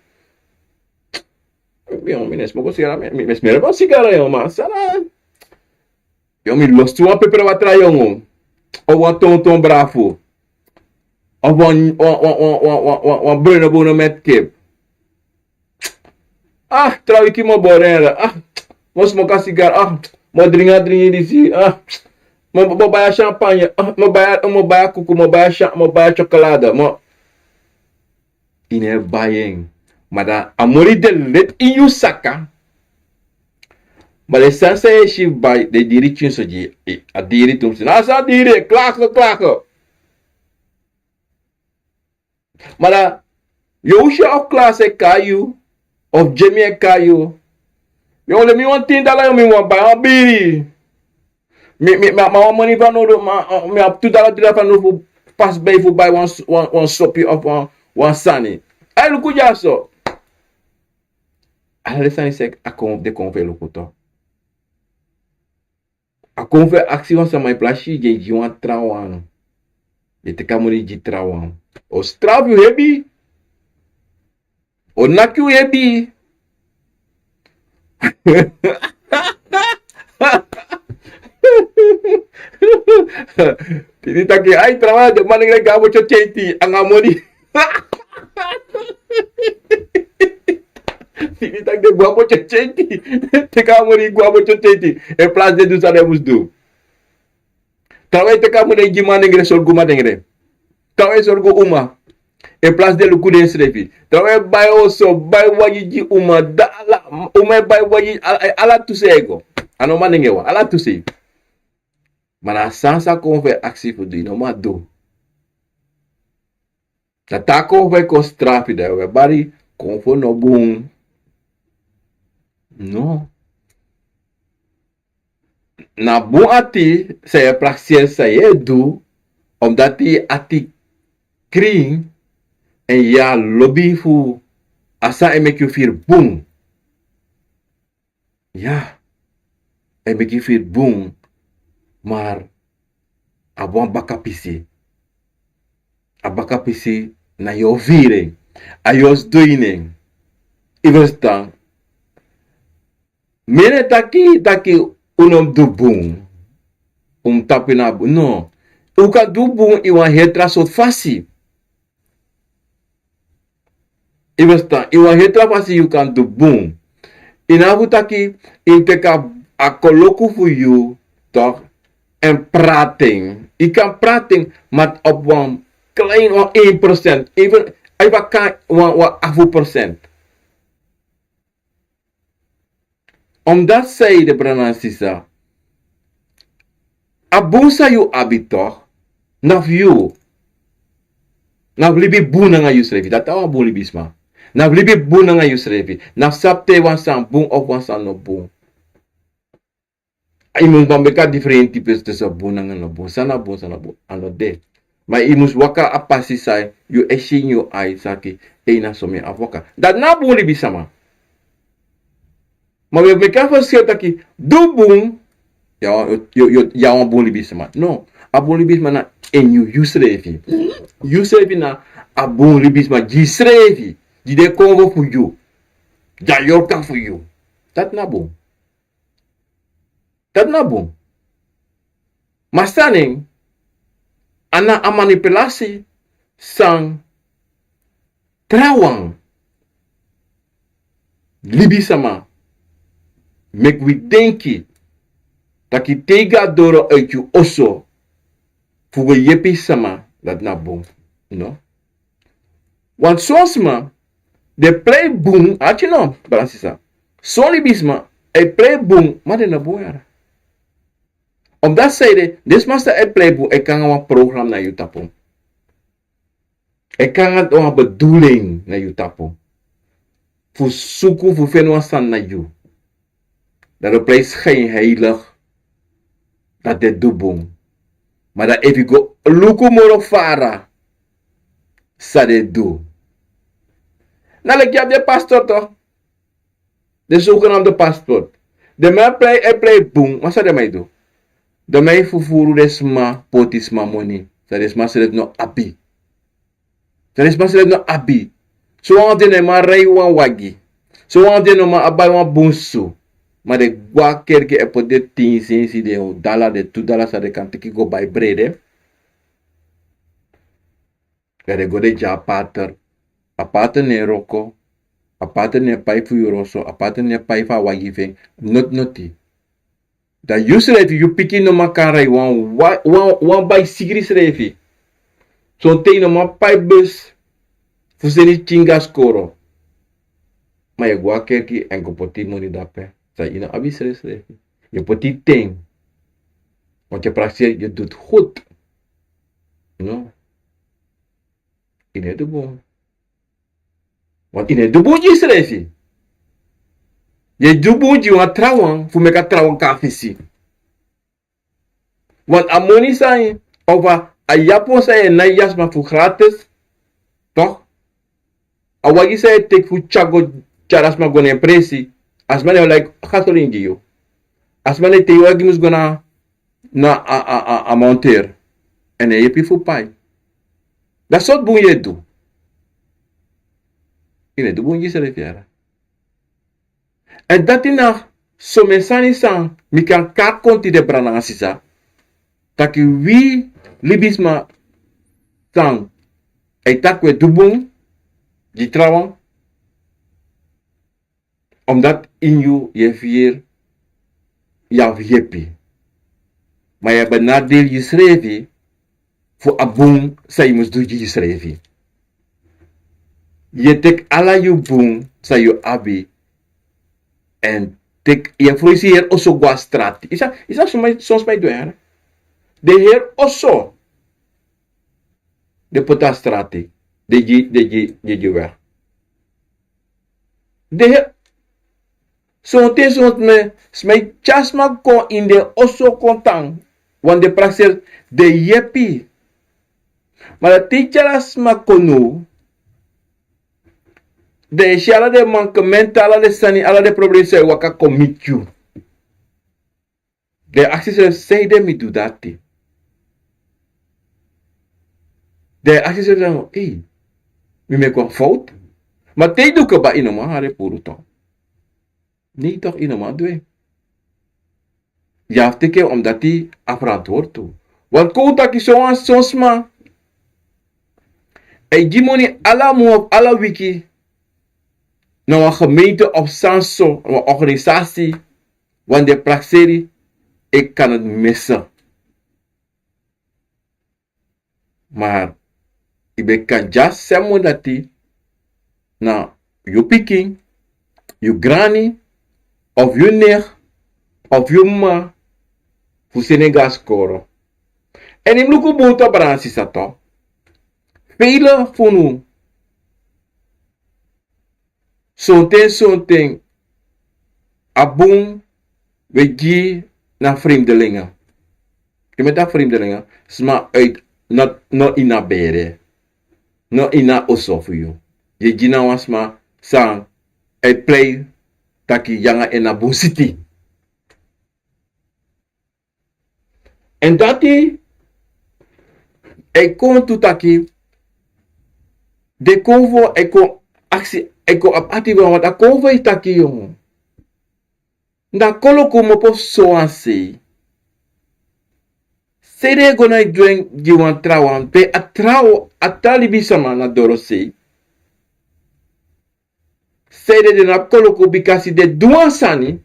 Mi, mi no e smoko sigara, mi, mi, mi smeri wan sigara, yongu, ma san na. Yongu, mi lostu wan pepre watra, yongu. Of wan tonton brafu. Of wan, wan, wan bruno bono met kip. Ah, tra wiki mi o bori en. Ah, mi o smoko a sigara. Ah, mi o dringi a dringi disi. Ah, mi o, mi o bai a champagne. Ah, mi o bai a, mi o bai a kuku, mi o bai a cha-, mi o bai a chocolade. Mi o, yu no e bai en. Ma dan a moni de leti ini yu saka. Ma den sani san yu e si bai, den diri tyunso gi, a diri tumsi. Na san diri, klako, klako. Ma dan, yu o si a of Klaas e kai yu, of Jimmy e kai yu. Yu o leni mi wan tin dala, yu, mi wani bai wan biri. Mi, mi, mi, mi abi wan moni fanowdu, ma, mi abi tu dala, dri dala fanowdu fu pasi bai fu bai wan, wan, wan sopi of wan, wan sani. Ai, luku dyaso. Ala den sani san a kon, den kon fu e luku, tu. A kon fu e aksi wan sama, in plasi yu e gi wan trawan. Yu e teki a moni gi trawan. O strafu yu hebi. O naki yu hebi. Tini taki, ai, trawan, den manengre go a botyo tyeiti anga moni. Tini taki den go a botyo tyeiti. Teki a moni go a botyo tyeiti. In plasi den du san den mus du. Trawan e teki a moni gi manengre, sorgu manengre. Trawan e sorgu uma. In plasi den luku densrefi. Trawan e bai oso, bai wagi gi uma. Dala, uma e bai wagi, ala, ala tu sei e go. A no manengre wan, ala tu sei. Ma na san san kon fu e aksi fu du, yu no man du. Dan te a kon fu e kon strafu, dan yu o bari kon fu no bun. No. Na bun ati san yu e prakseri, san yu e du, omdati yu ati krin, èn yu abi lobi fu a san e meki yu firi bun. Ya, e meki yu firi bun, ma a abi wan baka pisi. A baka pisi na yu o firi en, a yu o sidon ini en. Yu ferstan? Mi no e taki taki un no mus du bun, un mus tapu ini a bun. No. Un kan du bun ini wan heri tra sortu fasi. Yu ferstan, ini wan heri tra fasi yu kan du bun. Yu no abi fu taki yu mus teki a koloku fu yu, toch, èn prati en. Yu kan prati en, ma op wan klein, wan één procent. Even, efu a kan wan, wan afu procent. Omdati san ede, brada nanga sisa, a bun san yu abi, toch, na fu yu. Na fu libi bun nanga yusrefi. Dati na wan bun libisma. Na fu libi bun nanga yusrefi. Na fu sabi te wan sani bun of wan sani no bun. Yu mus man meki a diferenti pesi tussen bun nanga no bun. San na bun, san no bun, a no de. Ma yu mus waka a pasi san yu e si ini yu ai, san taki, ei, na so mi abi waka. Dati na bun libisma. Ma wi e meki a ferskil taki, du bun, yu a wan, yu, yu, yu a wan bun libisma. No. A bun libisma na en yu, yu srefi. Yu srefi na a bun libisma gi yu srefi. Gi den kongo fu yu. Gi a yorka fu yu. Dati na bun. Dati na bun. Ma san na en, a na a manipulasi san trawan libisama meki wi denki taki te yu go na doro uiti yu oso fu go yepi sama, dati na bun. No. Want son sma den prei bun, arki no, brada sisa. Son libisma e prei bun, ma den no bun yara. Omdat san ede, den sma san e prei bun e kon nanga wan program na yu tapu. E kon nanga wan bedoeling na yu tapu. Fu suku, fu feni wan sani na yu. Dan den prei schijnheilig dati den du bun. Ma dan efu yu go luku moro fara san den du. Na leki yu abi den pastor toch. Den zogenaamde pastor. Den man e prei, e prei bun, ma san den man e du? Den man e fufuru den sma, poti sma moni. San den sma srefi no abi. San den sma srefi no abi. Sowan fu den no man rei wan wagi. Sowan fu den no man bai wan bun susu. Ma den go na kerki e poti den tin sensi, den dala, den tu dala san den kan teki go bai brede. Dan den go den gi a pater. A pater no e wroko. A pater no e pai fu yu roso. A pater no e pai fu a wagi fu en. Noti noti. Dan yu srefi, yu pikin no man kan rei wan, wan, wan, wan baisikri srefi. Sonten yu no man pai bus fu seni pikin go na skoro. Ma yu e go na kerki èn go poti moni dape. San yu no abi srefsrefi. Yu e poti ten. Want yu prakseri yu du het goed. No. Yu no e du bun. Want yu no e du bun gi yusrefi. Yu e du bun gi wan trawan fu meki a trawan kon na fesi. Want a moni san yu, of a, a yapon san yu e nai gi a sma fu gratis, toch? A wagi san yu e teki fu tyari go, tyari a sma go na en presi, a sma no e laiki gasolin gi yu. A sma no e teki wagi mus go na na a, a, a, a monteur. Èn a yepi fu pai. Dati sortu bun yu e du. Yu no e du bun gi yusrefi yara. Èn dati na somen sani san mi kan kon na konti de, brada nanga sisa. Taki wi libisma san e taki wi e du bun gi trawan. Omdat ini yu yu e firi yu abi yepi. Ma yu e benadeel yusrefi fu a bun san yu mus du gi yusrefi. Yu e teki ala yu bun san yu abi, èn teki, yu e fruisi heri oso go na strati. Yu sa, yu sa, son sma e du en. Den heri oso den poti na strati. Den gi, den gi, den gi weg. Den heri, sonten, sonten sma e tyari sma kon ini den oso kon tan. Want den prakseri den e yepi. Ma dan te yu tyari a sma kon now, dan yu e si ala den mankementi, ala den sani, ala den problema san e waka kon miti yu. Dan yu e aksi yusrefi, sanede mi du dati? Dan yu e aksi yusrefi, ei, mi meki wan fowtu. Ma te yu du kaba, yu no man hari en puru toch. Nee toch, yu no man du en. Yu abi teki en, omdat yu abi ferantwortu. Want kon un taki sowan, son sma e gi moni ala mun of ala wiki na wan gemeente of sani so, wan organisasi, want den prakseri e kan noti misi. Maar yu ben kan dya seni moni dati na yu pikin, yu grani, of yu nen, of yu m'ma, fu seni en go na skoro. Èn yu mus luku bun toch, brada nanga sisa toch. Vele fu unu, sonten, sonten a bun wi e gi na vreemdelingen. Yu meki a vreemdelingen, sma uit, no, no ini a bere, no ini a oso fu yu. Yu e gi na wan sma san e prei taki yu nanga en na bun siti. Èn dati e kon tu taki, den konfo e kon aksi, e kon abi ati wan, want a konfo e taki, yu. Na koloku mopo so wan sei. Sei den e go na e dwen gi wan trawan, pe a trawan, a tra libisma na dorosei. Sei den de na koloku, bikasi den du wan sani,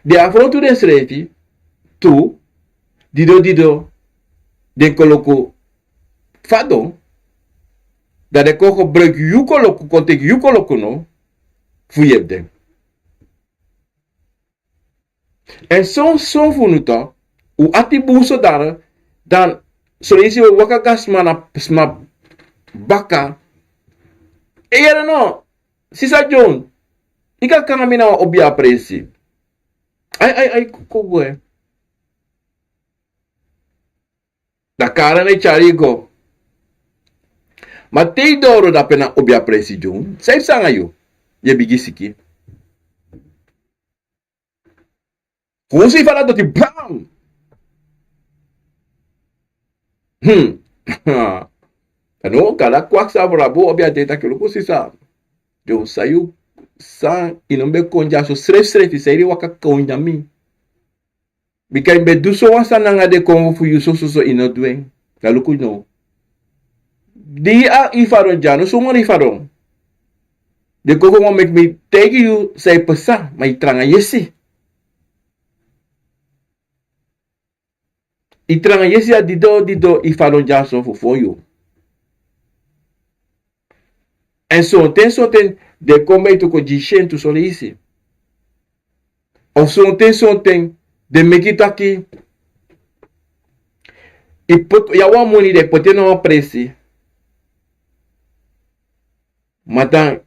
den afrontu densrefi tu, dido dido den koloku fadon, dan den kon gebruik yu koloku, kon teki yu koloku no, fu yepi den. Èn son son fu unu tu, un ati bun so dati, dan son leisi un e waka go na sma, na sma baka. E yere no, sisa John, yu kan kon na mi na wan obiapresi. Ai, ai, ai, kon gwe. Dan kara na e tyari yu go. Ma te yu doro dape na obiapresi John, san e psa nanga yu? Yu e bigin siki. Fu un si fa dati doti bam. Hmm. A no, kala kwaksa fu rabu obi a de taki luku sisa. Yu san yu, san yu no ben kon dya so srefsrefi, san yu e waka kon na mi. Bika yu ben du so wan sani nanga den konfo fu yu sososo, yu no du en. Dan luku no. Di a yu fadon dya, no so wan yu fadon. Den konfo wan meki mi taigi yu san e psa, ma yu tranga yesi. Yu tranga yesi a dido dido yu fadon dya so fu fon yu. Èn sonten sonten den kon ben tu kon gi syen tu son leisi. Of sonten sonten den meki taki yu poti, yu abi wan moni, den poti en na wan presi. Ma dan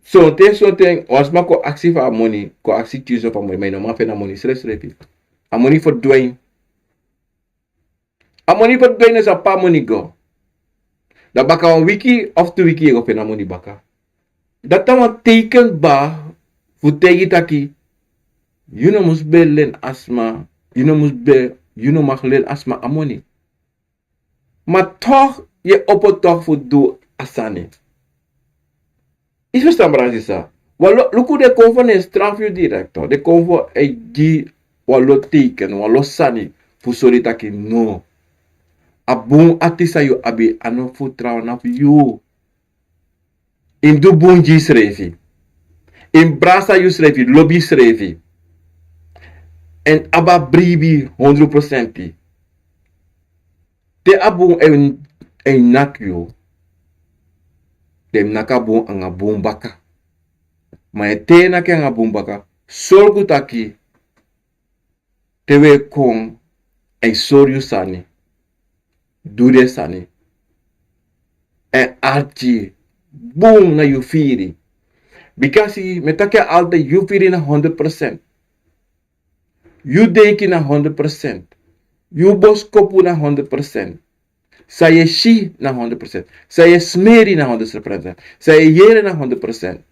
sonten sonten wan sma kon aksi fu a moni, kon aksi tyunso fu a moni, ma yu no man feni a moni srefsrefi. A moni ferdwin. A moni ferdwin, san pe a moni go? Dan baka wan wiki of tu wiki yu e go feni a moni baka. Dati na wan teiken kba fu taigi taki yu no mus ben leni a sma, yu no mus ben, yu no mag leni a sma a moni. Ma toch yu e opo toch fu du a sani. Yu si fu san, brada, sisa? Wan lo, luku, den konfo no e strafu yu direct. Den konfo e gi wan lo teiken, wan lo sani fu sori taki no. A bun ati san yu abi a no fu trawan na fu yu. Yu mus du bun gi yusrefi. Yu mus brasa yusrefi, lobi yusrefi. Èn abi a bribi hondro prosenti. Te a bun e, e naki yu, den mus naki a bun nanga bun baka. Ma te yu e naki nanga bun baka, sorgu taki te wi e kon, a e sori yu sani, du den sani. Èn arki bun na yu firi. Bikasi mi e taki altijd, yu firi na hondro prosenti. Yu denki na hondro prosenti. Yu boskopu na hondro prosenti. San yu e si na hondro prosenti. San yu e smeri na hondro prosenti. San yu e yere na hondro prosenti.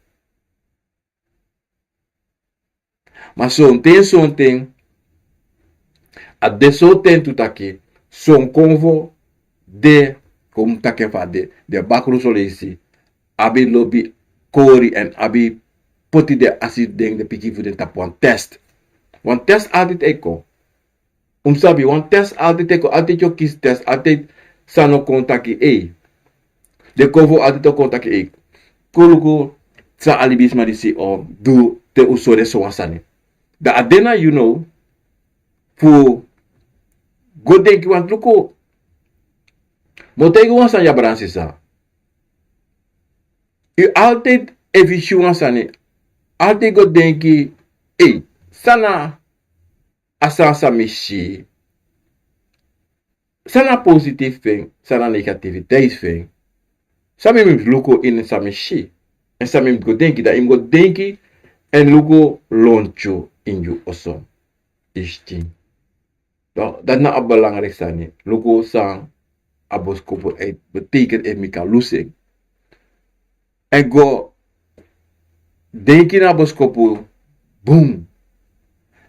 Ma sonten sonten a de sonten tu taki son konfo de, kon taki fa a de, den bakru son leisi abi lobi kori èn abi poti den asi den, den pikin fu den tapu wan test. Wan test altijd e kon. Un mus sabi, wan test altijd e kon, altijd yu o kisi test, altijd san o kon taki ei. Den konfo altijd o kon taki ei, kon luku san a libisma disi o du te un sori en so wan sani. Dan a de na yu now fu go denki, want luku, mi o taigi wan sani, ya brada, sisa. Yu altijd, efu yu si wan sani, altijd go denki, ei, san na a sani san mi si? San na positif fu en, san na negativiteit fu en? San mi mus luku ini san mi si? Èn san mi mus go denki? Dan yu mus go denki èn luku lontu ini yu oso. Yu si? Dan dati na a belangrijk sani. Luku san a boskopu e betekent, efu mi kan lusu en. Èn go denki na a boskopu bun.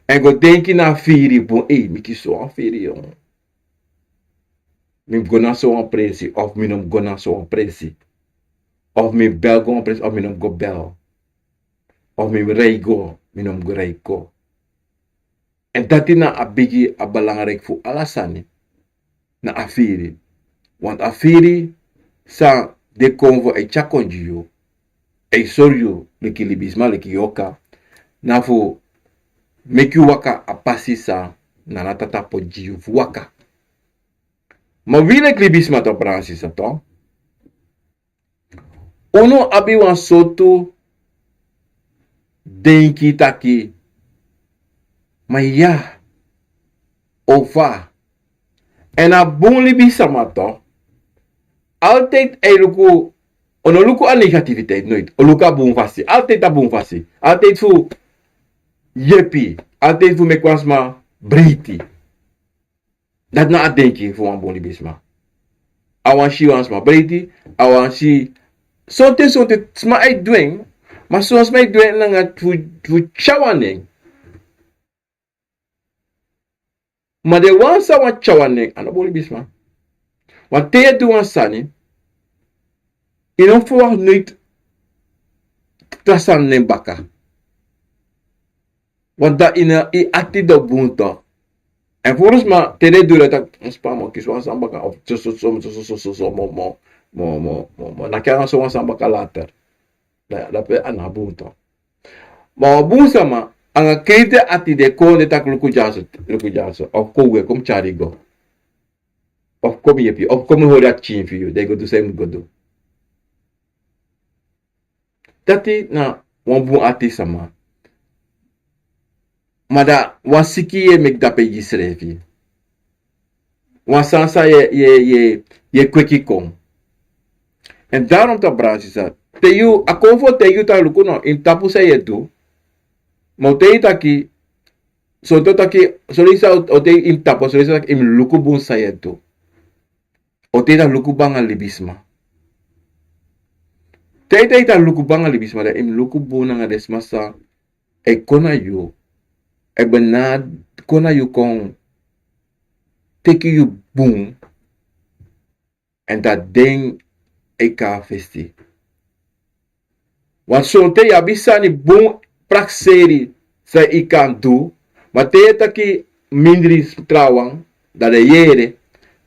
Èn go denki na a firi bun. Ei, mi kisi so wan firi, yongu. mi mus go na sowan presi of mi no mus go na sowan presi, of mi mus bel go wan presi of mi no mus go bel, of mi mus rei go, mi no mus go rei go. Èn dati na a bigi, a belangrijk fu ala sani. Na a firi. Want a firi san den konfo e tyari kon gi yu, e sori yu leki libisma, leki yorka, na fu meki yu waka a pasi san Nana Tata poti gi yu fu waka. Ma wi leki libisma, to, brada nanga sisa, to, unu abi wan sortu denki taki, ma ya, o fa. Èn a bun libisma, to, altijd e luku, o no luku a negativiteit, nooit. O luku a bun fasi, altijd a bun fasi, altijd fu yepi, altijd fu meki wan sma breiti. Dati na a denki fu wan bun libisma. A wani si wan sma breiti, a wani si. Sonten, sonten sma e du en, ma son sma e du en nanga fu, fu tyari wan nen. Ma den wan san wani tyari wan nen, a no bun libisma. Want te yu e du wan sani, yu no verwacht nooit tra sani na en baka. Want dan yu no, yu ati no bun, to. Èn fu wan sma, te den e du dati, taki, spa, mi o kisi wan sani baka, of so, so, so, mo, mo, mo, mo, mo, mo, na kan so wan sani baka later. Da, dape a no bun, to. Ma wan bun sama, anga kriti ati den e kon, den taki, luku dyaso, luku dyaso, of kon, we, kon tyari go. Of kon yepi, of kon hori a pikin fu yu, den go du san yu mus go du. Dati na wan bun ati sama. Ma da wan siki yu e meki dape gi yusrefi. Wan sani san yu e, yu e, yu e, yu e kweki kon. Èn daarom, to, brada nanga sisa, te yu, a konfo e taigi yu taki, luku no, ini tapu san yu e du. Ma a o taigi yu taki, sonten a o taki, son leisi a o taigi yu ini tapu, son leisi a o taki yu mus luku bun san yu e du. A o taigi yu taki luku bun nanga libisma. Te a e taigi yu taki luku bun nanga libisma, dan yu mus luku bun nanga den sma san e kon na yu, e ben na kon na yu kon teki yu bun, èn dan den e kon na fesi. Want sonten yu abi sani bun prakseri san yu kan du, ma te yu e taki mindri trawan, dan den yere,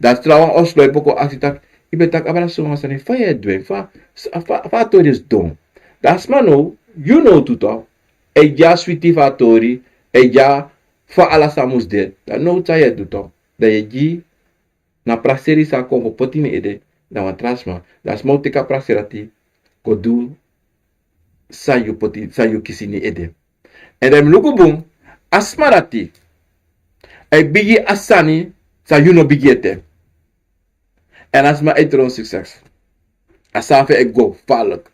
dan trawan o sloipi kon aksi taki, yu ben taki abra sowan sani, fa yu e du en, fa, fa, fa a tori sidon. Dan a sma now, yu now tu, to, e gi a switi fu a tori, e gi a fa ala sani mus de, dan now san yu e du, to, dan yu e gi na prakseri san a kon go poti ini ede na wan tra sma. Dan a sma o teki a prakseri ati go du san yu poti, san yu kisi ini ede. Èn dan yu mus luku bun, a sma dati e bigin a sani san yu no bigin ete. Èn a sma e tron sukses. A sani fu en e go falek.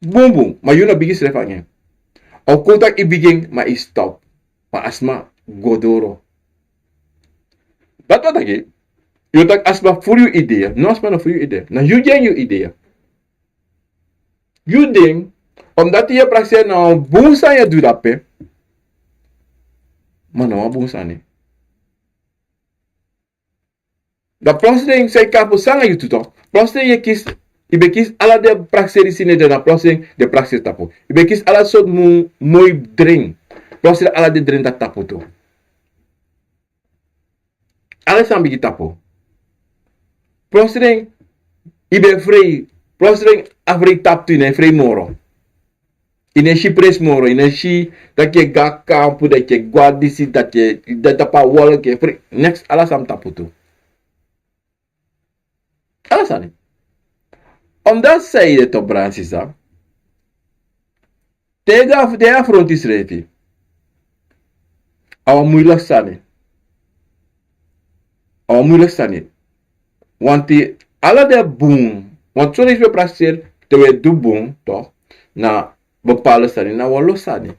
Bunbun, ma yu no bigin srefi anga en. Of kon taki yu bigin, ma yu stop. Ma a sma go doro. Dati wani taki, yu taki a sma furu yu idea. No, a sma no furu yu idea. Na yu gi en yu idea. Yu denki, omdati yu e prakseri na wan bun sani yu e du dape. Ma na wan bun sani. Dan plotseling san yu kan poti nanga yu tu, to. Plotseling yu e kisi, yu ben kisi ala den prakseri san de, dan plotseling den prakseri tapu. Yu ben kisi ala sortu mo-, moi dren. Plotseling ala den dren dati tapu tu. Ala sani bigin tapu. Plotseling yu ben frei. Plotseling a frei tapu tu, yu no e frei moro. Yu no e si presi moro, yu no e si taki yu e go na kampu, taki yu e go na disi, taki yu e, dati tapu a wolki, yu e frei. Neks, ala sani tapu tu. Ala sani. Omdati san yu de, to, brada nanga sisa. Te yu go na, te yu afronti yusrefi. A wan muilek sani. A wan muilek sani. Want ala den bun, want son leisi wi e prakseri, te wi e du bun, to, na bepaalde sani, na wan lo sani.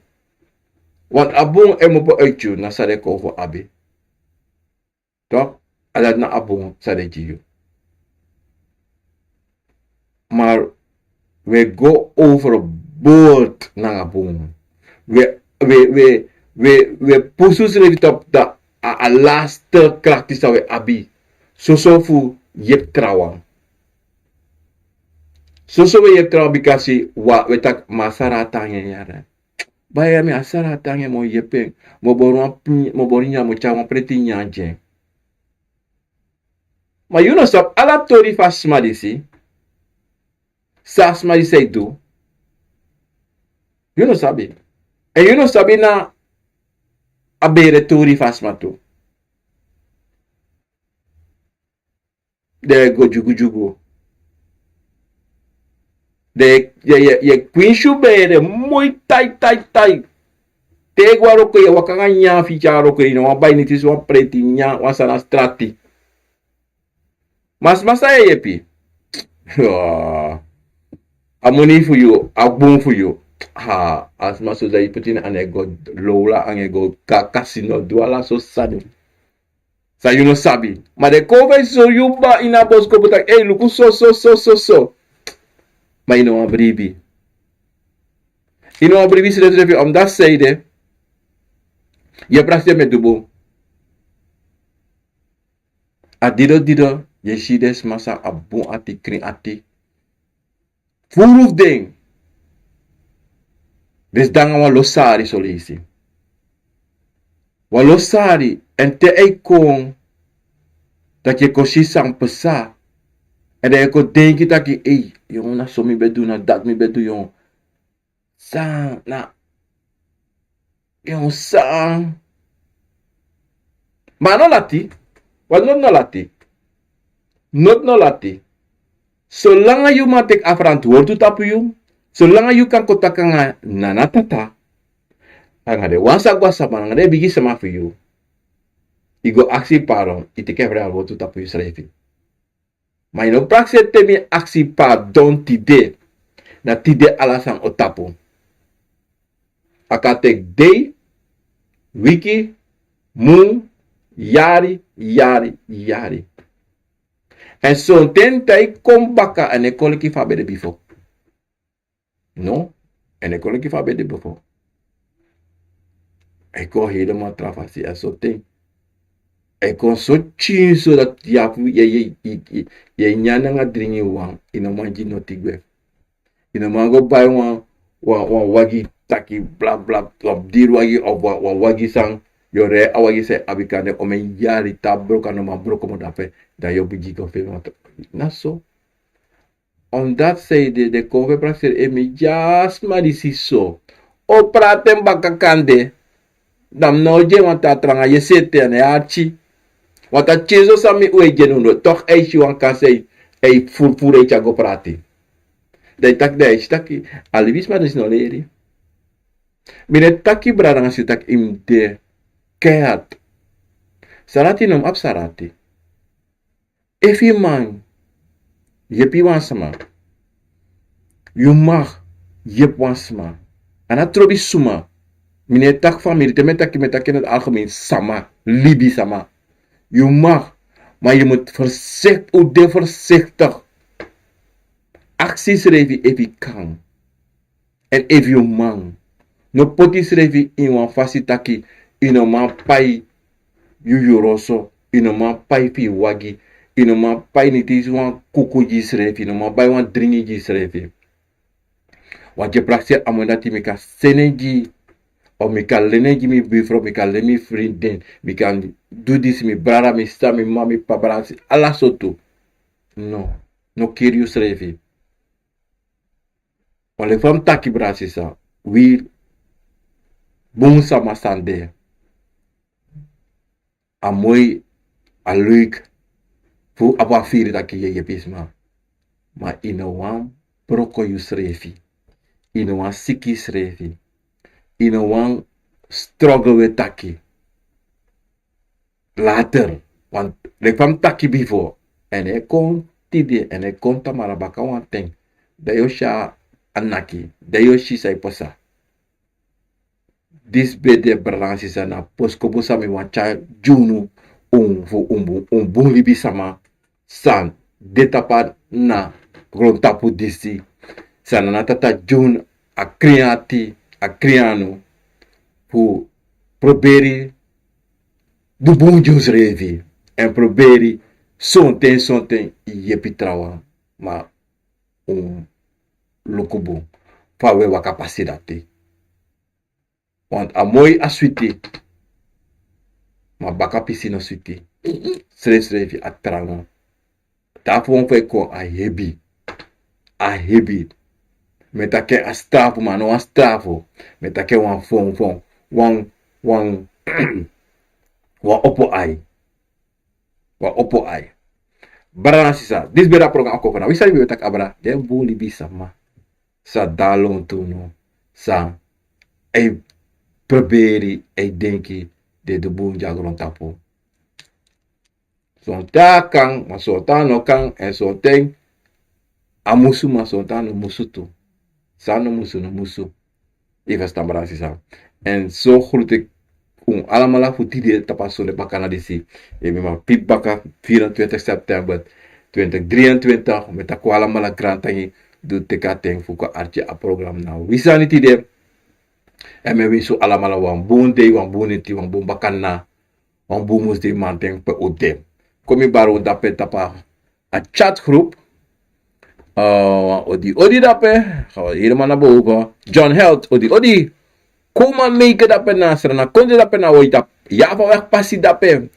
Want a bun e kmopo uit yu, na san den kon fu abi. To, a dati na a bun san den gi yu. Maar wi e go overboord nanga bun. Wi e, wi e, wi e, wi e, wi e pusu yusrefi tapu, dan a, a laste krakti san wi e abi. Soso fu yepi trawan. Soso wi e yepi trawan bikasi wi e taki masra ati nanga en yara. Bai ya mi a sara ati nanga en, mi o yepi en, mi o bori wan pin mi o bori nyanyan mi o tyari wan preti nyanyan gi en. Ma yu no sabi ala tori fu a sma disi. San a sma disi e du. Yu no sabi. Èn yu no sabi na a bere tori fu a sma tu. Den e go dyugudyugu. Den e kwinsi yu bere moi tai tai tai. Te yu e go a wroko yu e waka nanga nyanyan fu yu tyari a wroko yu no wani bai niti si wan preti nyanyan wan sani na strati. Ma sma san yu e yepi. A moni fu yu a bun fu yu. A sma so dan yu poti ini anga e go lowla anga e go kasino du ala so sani. San yu no sabi ma den kon fu en so yu ba ini a boskopu taki ei luku so so so so so. Ma yu no wani bribi. Yu no wani bribi srefsrefi omdati san ede. Yu e prakseri mi e du bun. A dido dido yu e si den sma san abi bun ati krin ati. Furu fu den. Den sidon nanga wan lo sari soleisi. Wan lo sari èn te a e kon, tak' yu e kon si san pasa. Èn dan yu e kon denki tak' ei, yon na so mi ben du na dati mi ben du yon. San na yon san. Ma a no lati. Wan noti no lati. Noti no lati. Solanga yu man teki a ferantwortu tapu yu, solanga yu kan kon taki nanga nana tata, nanga den wan sa go a sama nanga den bigi sama fu yu, yu go aksi paron yu teki a ferantwortu tapu yusrefi. Ma yu no prakseri te mi aksi pardon tide, na tide ala sani o tapu. A kan teki dei, wiki, mun, yari, yari, yari. Èn sonten te a e kon baka a no e kon leki fa a ben de bifo. No, a no e kon leki fa a ben de bifo. A e kon helemal tra fasi èn sonten a e kon so tyin so dati yu abi fu yu e nyan nanga dringi wan, yu no man gi noti gwe. Yu no man go bai wan wan wagi taki blabla, wan diri wagi of wan wagi san yu o rei a wagi san yu abi kande omen yari te a broko a no man broko komoto dape. Dan yu o bigin go feni wan tra. Na so. Omdati san yu de den kon fu e prakseri en mi gi a sma disi so o prati en baka kande. Dan mi no o gi en wan tra tranga yu e sete a no e arki. Wan tra tyin so san mi un e gi en un no toki a e si wan kasi a e furfuru a e tyari go prati. Dan yu taki dan yu e si taki a libisma disi no leri. Mi no e taki brada nanga sisi taki yu mus de keihard. Sarati no mus abi sarati. Efu yu man yepi wan sma, yu mag yepi wan sma. A no trobi suma. Mi no e taki famili te mi e taki mi e taki ini algemeen sama, libisama. Yu mag, ma yu mus fersekti un de fersektik. Aksi yusrefi efu yu kan. Èn efu yu man no poti yusrefi ini wan fasi taki yu no man pai yu yuru oso, yu no man pai fu yu wagi, yu no man pai niti wan kuku gi yusrefi yu no man bai wan dringi gi yusrefi. Wan gi e prakseri a moni dati mi kan seni en gi yu, of mi kan leni en gi mi bifro mi kan leni mi frindin, mi kan du disi mi brada mi sisa mi mama mi papa brada sisa ala sortu. No, no kiri yusrefi. Wan leki fa mi taki brada sisa, wi bun sama sani de. A moi, a luik fu abi a firi taki yu e yepi sma. Ma yu no wani broko yusrefi. Yu no wani siki yusrefi. Yu no wani strogel we taki later. Want leki fa mi taki bifo, èn e kon tide èn e kon tamara baka wan ten, dan yu o si a naki, dan yu o si san e pasa. Disi ben de brada nanga sisa na boskopu san mi wani tyari gi unu, un fu un bun libisama san de tapu na grontapu disi. San nana tata gi unu a krin ati, a krin anu fu proberi du bun gi unsrefi, èn proberi sonten sonten yepi trawan. Ma un luku bun fa un e waka pasi dati. Want a moi a switi, ma baka pisi no switi. Srefsrefi a tranga. Tapu wan fu e kon a hebi. A hebi. Mi e taki en a strafu, ma a no wan strafu. Mi e taki en wan fon fon, wan wan wan opo ai. Wan opo ai. Brada nanga sisa, disi ben de a program Akomfo Na Wi. San yu ben taki, abra den bun libisma san de na lontu, no, san e proberi, e denki den du bun dya grontapu. Sonten a kan, ma sonten a no kan, èn sonten a musu, ma sonten a no musu tu. San no musu, no musu. Yu e ferstan, brada nanga sisa. Èn so grutu un alamala fu tide tapu a sonde bakana disi. Yu ben man piki baka, vierentwintig september twintig drieëntwintig. Mi e taki un alamala grantangi di un teki a ten fu kon arki a program Na Wi Sani tide. Èn mi e winsi un alamala wan bun dei, wan bun neti, wan bun bakana, wan bun musdei manten pe un de. Kon mi bari un dape tapu a chatgroep. Odi odi dape. Ga wi helemaal naar boven. John Held, odi odi. Koma Meke dape na Sranakonde dape na Waitapu. Yava weg pasi dape.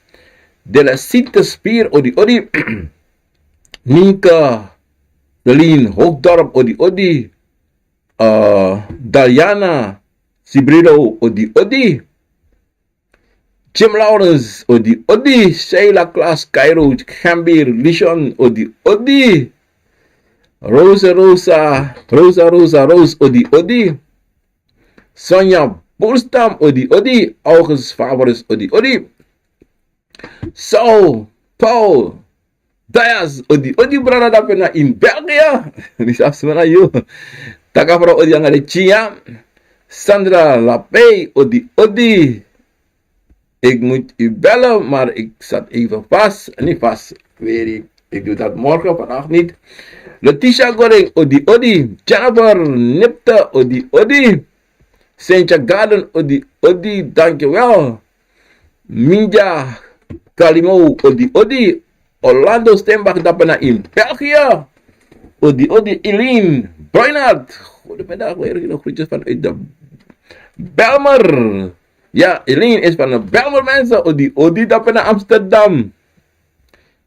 De la Cite Spier, odi odi. Minke Delin Hoogdorp, odi odi. Eh, Daliana Sibrilo, odi odi. Jim Lawrence, odi odi. Sheila Klaas, Cairo, Gambir, Lishon, odi odi. Rosa Rosa, Rosa Rosa Rose, odi odi. Sonja Boerstam, odi odi. August Favres, odi odi. Saul Paul Dias, odi odi, brada dape na in België. Mi sabi sma na yu. Taka fro, odi anga de Chinja. Sandra Lapey, odi odi. Ik moet u bellen, maar ik zat even vast. Niet vast, weer ik. Ik doe dat morgen, vannacht niet. Letitia Goring, odi odi. Jennifer Nipte, odi odi. Cynthia Garden, odi odi, dankjewel. Minja Kalimo, odi odi. Orlando Steinbach dape na in België. Odi odi. Eileen Bruinart, goedemiddag, weer groetjes vanuit de Belmer. Ja, Eileen is van de Belmer, mensen. Odi odi dape na Amsterdam.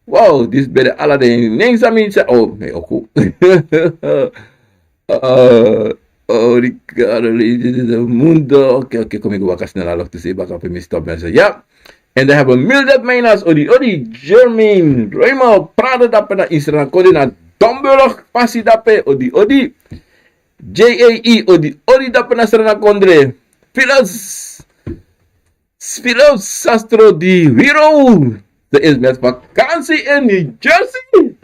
Wow, disi ben de ala den nen san mi sa, oh, nee, oku. Eh, oh, Ricardo, Mundo. Oké, oké, kon mi go baka snel, a loktu sei baka pe mi stop, mensen. Ja. En dan hebben we Mildred Meinas, odi odi. Jermaine Roymal, Prado dape na Sranakonde na Domburg pasi dape, odi odi. J A E, odi odi dape na Sranakonde. Phyllis Spiro Sastro di Wiro. Ze is met vakantie in New Jersey.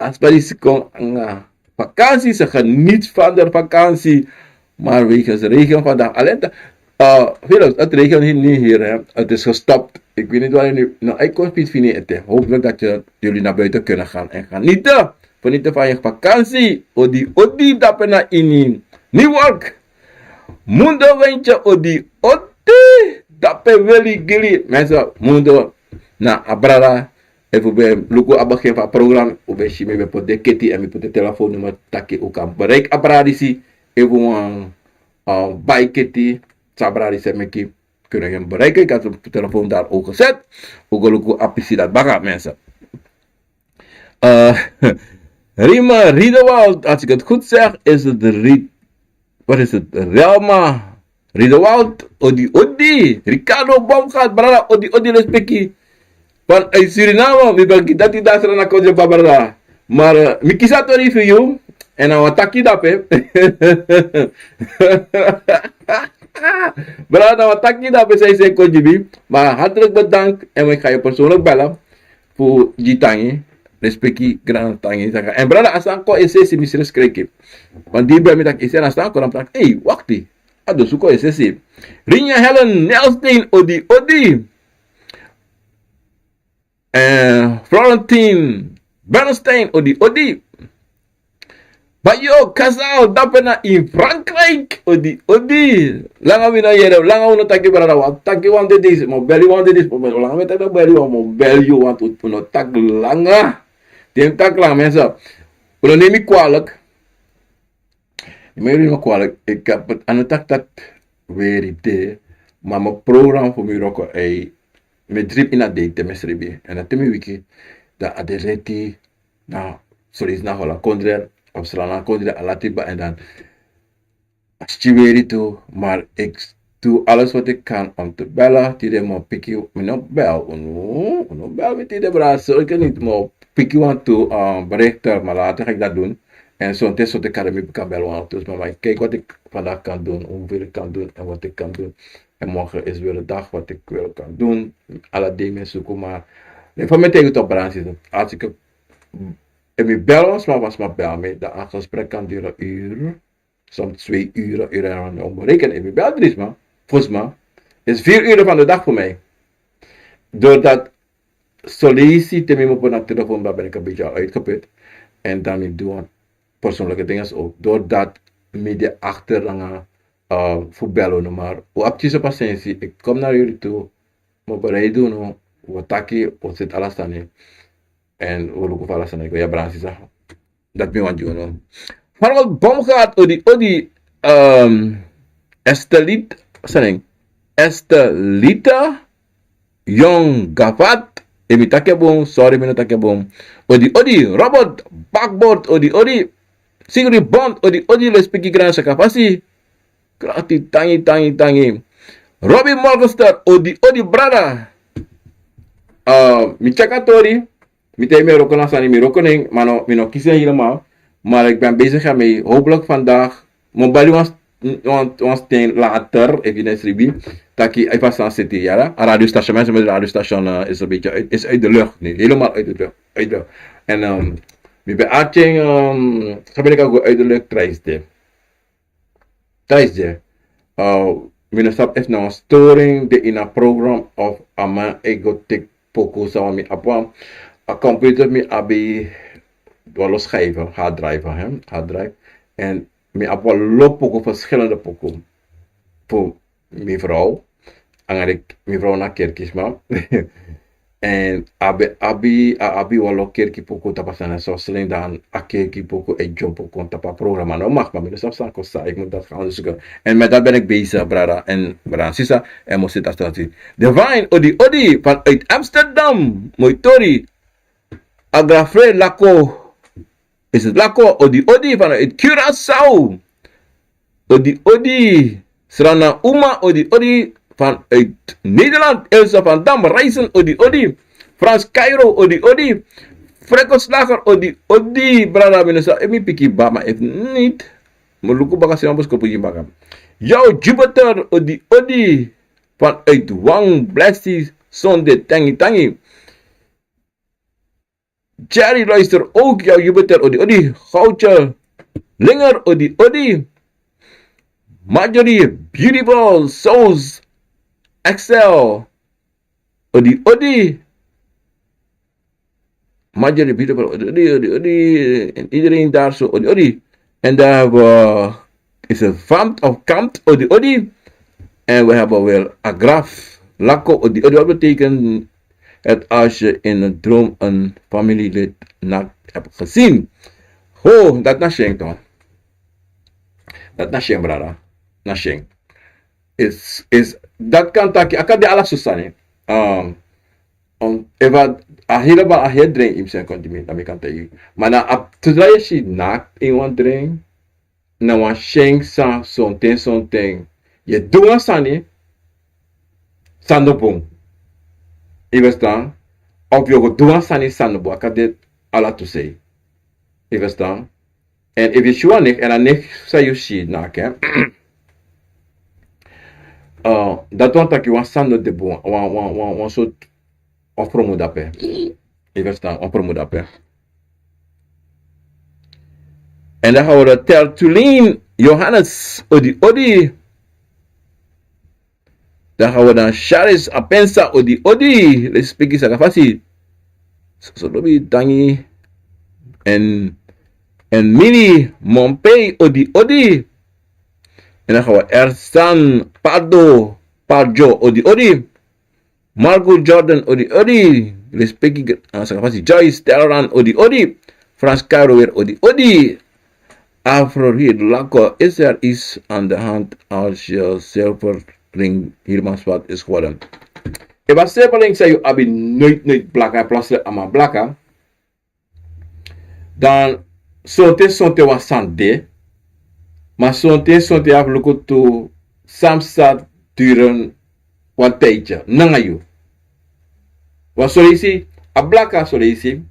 A sma disi kon nanga vakantie, ze geniet van de vakantie. Maar wegens regen vandaag alleen. Uh, Philips, het regent hier niet hier, hè. Het is gestopt. Ik weet niet waar je nu naar uitkomt, Piet Fini. Hopelijk dat je, jullie naar buiten kunnen gaan en genieten. Genieten van je vakantie. Odi odi dape na ini Newark. Mundo Wentje, odi odi dape, Willy Gilly. Mensen, Mundo na a brada. Efu un ben luku a begin fu a program, un ben si mi ben poti den keti èn mi poti den telefoonnummer taki un kan bereiki a brada disi. Efu un wani, uh, bai keti, san a brada disi e meki, kun un bereiki. Ik had zijn telefoon daar ook gezet. Un go luku a pisi dati baka, mensen. Eh, Rima Riedewald, als ik het goed zeg, is het Riet, wat is het? Relma Riedewald, odi odi. Ricardo Baumgart, brada, odi odi, respeki. Vanuit Suriname, mi ben gi dati dan Sranakonde, brada. Maar, eh, mi kisi a tori fu yu, èn na wan taki dape. Brada, na wan taki dape san yu seni kon gi mi. Maar hartelijk bedankt, en ik ga je persoonlijk bellen. Fu gi tangi, respeki, grantangi saka. Èn brada, a sani kon e sesi, mi srefsrefi. Want di ben mi taki, yu seni a sani kon, dan mi taki, ei, wakti. A dosu kon e sesi. Rinya Helen Nelstein, odi odi. Eh, Florentin Bernstein, odi odi. Bayo, Casal, dape na in Frankrijk. Odi, odi. Langa mi no yere, langa unu taki brada, wan taki wan de dis, mo beli wan de dis, mo beli, langa mi taki beli wan, mo beli wan, tu no tak langa. Den tak langa, mensen. Unu neem mi kwalijk. Mi neem mi kwalijk. Ik heb het aan het tak tak weer idee. Maar mijn programma voor mi roko, ei, mi drip in a date, mi sribi. En dat mi wiki, dat a de reti, na, so is na Holland kondre, of Sranan kondre, a lati ba en dan. A stiweri tu, maar ik doe alles wat ik kan om te bellen. Tide mo piki, mi no bel unu, unu bel mi tide bra, so ik niet mo piki want to, uh, berichten, maar later ga ik dat doen. En zo, het is wat ik kan, mi kan bel want to, maar ik kijk wat ik vandaag kan doen, hoeveel ik kan doen en wat ik kan doen. En morgen is weer de dag wat ik wil kan doen. Alle dingen zoeken, maar ik van mijn tegen op brand zitten. Als ik, en mi bel ons, maar was maar bel me, dan een gesprek kan duren uur, soms twee uur, uur en een onberekend. En mi bel drie, maar volgens mij is vier uur van de dag voor mij. Doordat solisi te mi op een telefoon, dan ben ik een beetje al uitgeput. En dan mi doe persoonlijke dingen ook. Doordat mi de achterlangen, uh, voetballen, maar u hebt deze patiëntie, ik kom naar jullie toe, maar bereid doen, we taki, we zit alles aan in. En we lopen voor alles aan in. Ja, bransi sa. Dat mi want you know. Harold Bomgaard, odi, odi, um, Estelita, saning. Estelita, Young Gavat, emi take bom, sorry, mi no take bom. Odi, odi, Robert, Backboard, odi, odi, Sigri Bond, odi, odi, let's speak grand sakafasi. Krati, tangi, tangi, tangi. Robbie Morgenster, odi, odi, brada. Uh, mi check a tori. Mi te mi roko na sani, mi roko nen, maar no, mi no kisi en helemaal. Maar ik ben bezig ermee. Hopelijk vandaag. Mo bali wan, wan, wan steen later, even in Sribi. Taki, even staan zitten, ja. Een radiostation, mensen met een radiostation, eh, is een beetje uit, is uit de lucht nu. Helemaal uit de lucht. Uit de lucht. En, ehm, mi ben atching, ehm, ga ben ik ook uit de lucht, prijs de. Tijdens de, uh, minister heeft nou een storing de in een program of a man ego tik poku sama mi apwa. A computer mi abi dwalo schijven, hard drive, hè, hard drive. En mi apwa lo poku, verschillende poku. Voor mevrouw, eigenlijk mevrouw na kerkisma. En abi, abi, a abi walo kerki poku tapa sani, so sling dan a kerki poku e dyon poku tapa programa. No mag, maar minister of Sanko sa, ik moet dat gaan onderzoeken. En met dat ben ik bezig, brada en brada, sisa, en mo sita strati. Divine, odi, odi, vanuit Amsterdam, moi tori. Agrafre, Lako, is het Lako, odi, odi, vanuit Curaçao. Odi, odi. Srana Uma, odi, odi. Vanuit Nederland, Elsa van Dam, Reizen, odi, odi. Frans Cairo, odi, odi. Frekko Slager, odi, odi. Brada, minister, emi piki bama, if niet. Moluku baka, sema bosko puji baka. Yo, Jupiter, odi, odi. Vanuit Wang, Blessi, Sonde, Tangi, Tangi. Jerry, luister ook. Jou, Jupiter, odi, odi. Goudje. Linger, odi, odi. Marjorie, beautiful. Souls. Excel. Odi, odi. Marjorie, beautiful. Odi, odi, odi, odi. En iedereen daar zo. Odi, odi. En daar hebben we, is het Vampt of Kampt, odi, odi. En we hebben weer Agraf, Lako, odi, odi. Wat betekent het als je in een droom een familielid naakt hebt gezien? Ho, dat na shen toch. Dat na shen, brada. Na shen. Is, is, dat kan taki, a kan de ala susani. Um, um, efu a helemaal a heel dream in zijn continu, dan kan taki. Maar na, a, zodra je ziet naakt in een dream, na wan shen san, sonten, sonten. Yu e du wan sani san no bun. Yu e ferstan? Of yu o go du wan sani san no bun. A kan de ala tu sei. Yu e ferstan? En efu yu si wan neks, en a neks san yu si na, oké. Uh, dati wani taki wan sani no de bun. Wan, wan, wan, wan sortu ofromu dape. Yu e ferstan, wan promo dape. En dan gaan we naar Tertulien Johannes, odi, odi. Dan gaan we naar Charis Apensa, odi, odi. Let's speak Sagafasi. So, so, lobi, dangi. En En Mili Mompei, odi, odi. En dan gaan we Ersan Pardo, Parjo, odi, odi. Marco Jordan, odi, odi. Respecti, gr- ah, Sakafasi Joyce, Teran, odi, odi. Frans Caro weer, odi, odi. Afro Hiet Lako, is er iets aan de hand als je zilverring helemaal zwart is geworden? Efu a zilverring san yu abi nooit, nooit blaka, plotseling a man blaka. Dan sonten, sonten wan sani de. Ma sonten, sonten yu abi luku tu san sa dure wan tijdje nanga yu. Wan son leisi, a blaka son leisi,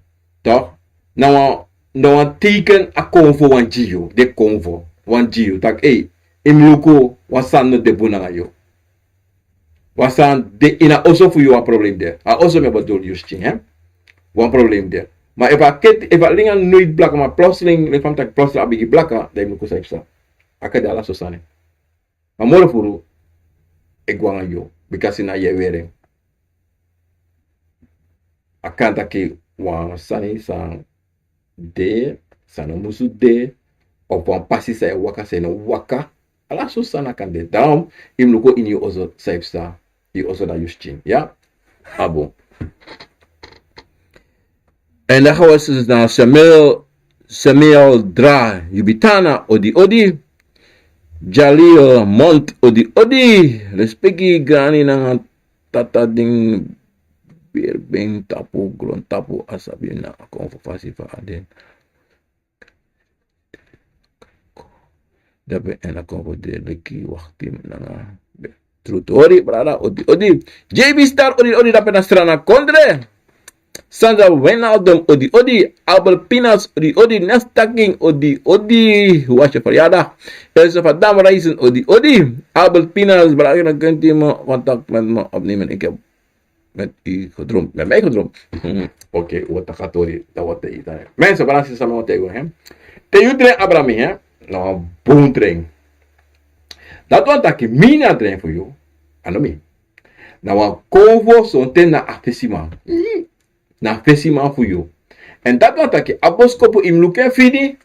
toch? Na wan, na wan teken a konfo wan gi yu, den konfo wan gi yu. Taki, ei, yu mus luku wan sani no de bun nanga yu. Wan sani de ini a oso fu yu, wan problem de. A oso mi e bedoel yu skin, hè? Wan problem de. Ma efu a keti, efu a linga nooit blaka, ma plotseling, leki fa mi taki, plotseling a bigin blaka, dan yu mus luku san yu psa. A kan de ala so sani. Ma moro furu e go nanga yu, bikasi na yu e weri en. A kan taki wan sani san de, san no musu de, of wan pasi san e waka, san no waka. Ala so sani a kan de. Daarom yu mus luku ini yu oso san yu psa, yu oso na yu skin. Ya? A bun. En dan gaan we na Samuel, Samuel Dra, Yubitana, odi, odi. Jalil Mont, odi, odi. Respecti, grani nanga tata, den beri ben tapu grontapu, a sabi na a konfo fasi fu a den. Dape en a konfo de leki wakti nanga. Tru tori, brada, odi, odi. J B Star, odi, odi, dape na Sranan Kondre. Sandra Wijnaldum, odi, odi. Abel Pinas, odi, odi. Nesta King, odi, odi. Hoe was je verjaardag? Elsa van Dam Reisen, odi, odi. Abel Pinas, brada, dan kunt u me contact met me opnemen. Ik heb met u gedroomd. Met mij gedroomd. Oké, wat gaat door? Dat wordt de eten. Mensen, waar is het samen tegen hem? Te yu dren abra mi, hè? Na wan bun dren. Dati wani taki mi na a dren fu yu. A no mi. Na wan konfo sonten na a fesiman. Na a fesiman fu yu. Èn dati wani taki a boskopu yu mus luku en fini.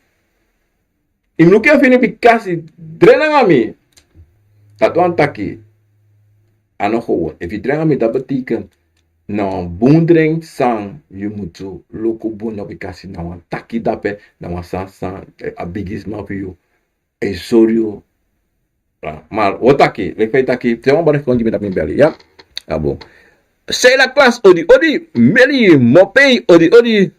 Yu mus luku en fini bikasi dren nanga mi. Dati wani taki a no gewoon. Efu yu dren nanga mi, dati betekent na wan bun dren san yu musu luku bun na, bikasi na wan taki dape, na wan sani san, eh, a bigisma fu yu e sori yu. Ma wi o taki, leki fa yu taki, te wan bari kon gi mi, dan mi beli, ya. A bun. Seila Klas, odi, odi. Meli Mopei, odi, odi.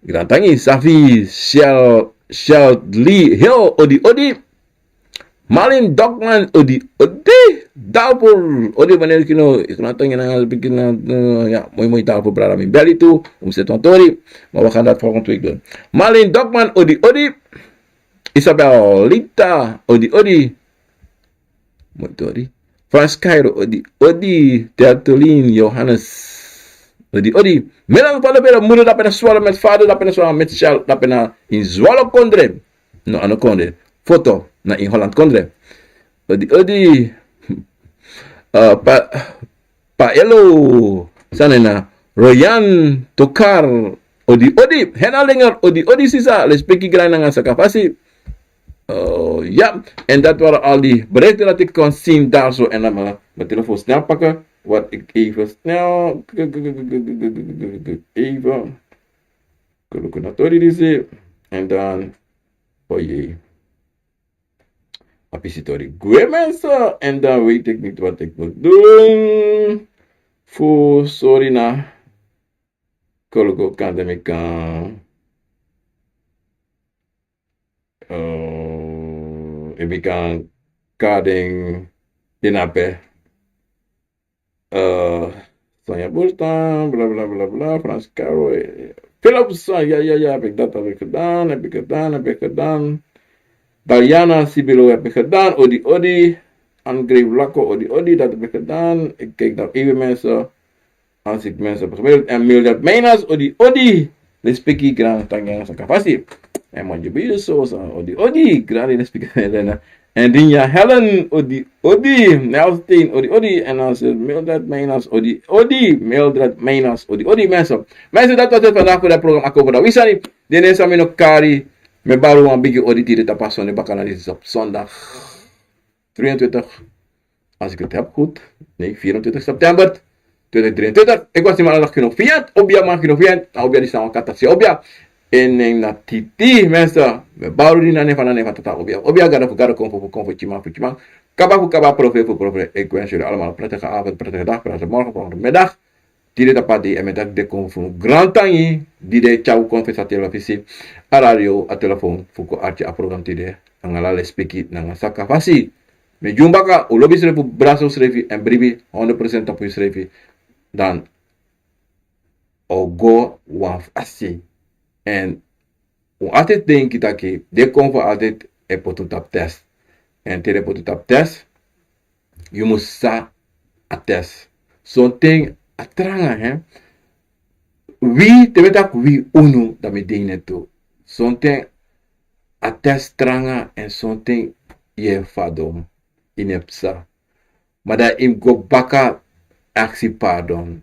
Grantangi, Safi, Shel, Shelly Hill, odi, odi. Malin Dogman, odi, odi. Dalpur, odi, meneer Kino, grantangi nanga, eh, ya, moi, moi, Dalpur, brada, mi beli tu, un zet wan tori, maar we gaan dat volgende week doen. Malin Dogman, odi, odi. Isabel Lita, odi, odi. Moi tori. Frans Cairo, odi, odi. Tertulin Johannes, odi, odi. Milan Palabela, moeder, dape na Swallow met vader, dape na Swallow met Shell, dape na in Swallow Kondre. No, a no Kondre. Foto, na in Holland Kondre. Odi, odi. Eh, pa, Paelo, san na Royan Tokar, odi, odi. Hena Linger, odi, odi, sisa. Lespeki, grani nanga Sakafasi. Eh, ja, en dat waren al die berichten dat ik kon zien daar zo. En dan mijn, mijn telefoon snel pakken, wat ik even snel, even, kijken naar Tori die zit. En dan, oh jee. A pisi tori gwe, mensen, en dan weet ik niet wat ik moet doen. Fu sori na koloku kan de mi kan, eh, efu mi kan kari den, den ape. Eh, Sonia Burstan, bla, bla, bla, bla, Frans Caro, eh, Philip San, ja, ja, ja, heb ik dat, heb ik gedaan, heb ik gedaan, heb ik gedaan. Daliana Sibilo heb ik gedaan, odi, odi. Angrave Lako, odi, odi, dat heb ik gedaan. Ik kijk nog even mensen, als ik mensen heb gemaild. En Mildred Meinas, odi, odi. Lespeki, grani nanga Sakafasi. En Manjubiru Sosa, odi, odi, grani, lespeki, Helena. En Rinja Helen, odi, odi. Nelstein, odi, odi. En dan zit Mildred Meinas, odi, odi. Mildred Meinas, odi, odi, mensen. Mensen, dat was het vandaag voor het programma Akobo Dawisani. Den nen san mi no kari, mi e bari wan bigi odi tide tapu a sonde baka na disi sondag. Drieëntwintig, als ik het heb goed, nee, vierentwintig september twintig drieëntwintig. Ik was niet meer aan de Gino Fiat, Obia man Gino Fiat, na Obia di sama kata si Obia. En nen na titi, mensen, mi e bari odi na nen fu na nen fu tata Obia. Obia gado fu gado, kon fu fu kon, fu tyiman fu tyiman, kaba fu kaba, profeet fu profeet. Ik wens jullie allemaal een prettige avond, prettige dag, prettige morgen, prettige middag. Tide tapu a dei, en mi e taki den kon fu un grantangi di den e tyari un kon fu sa telefisi, a radio, a telefoon, fu kon arki a program tide, nanga ala lespeki nanga saka fasi. Mi e gi un baka, un lobi srefi, un brasi un srefi, èn bribi honderd procent tapu un srefi, dan un o go wan fasi. Èn un altijd denki taki den kon fu altijd e poti un tapu test. Èn te den poti un tapu test, yu mus sa a test. Sonten a tranga, hè. Wi, te mi e taki wi, unu, dan mi e denki nen tu. Sonten a test tranga èn sonten yu e fadon, yu no e psa. Ma dan yu mus go baka aksi pardon.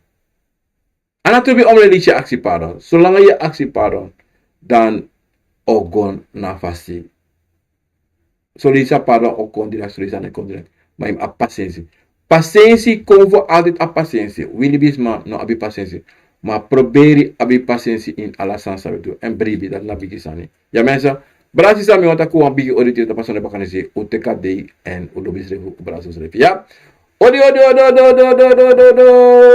A no trobi omro leisi yu e aksi pardon. Solanga yu e aksi pardon, dan o go na fasi. Son leisi a pardon o kon direct, son leisi a no e kon direct. Ma yu mus abi pasensi. Pasensi kon fu altijd abi pasensi. Wi libisma no abi pasensi. Ma proberi abi pasensi ini ala sani san wi e du. Èn bribi, dati na bigi sani. Ya mensen, brada, sisa, mi wani taki wan bigi odi tide tapu a sonde baka na disi, un teki a dei èn un lobi srefi, un brasi un srefi. Ya. Odi, odi, odi, odi, odi, odi, odi, odi, odi.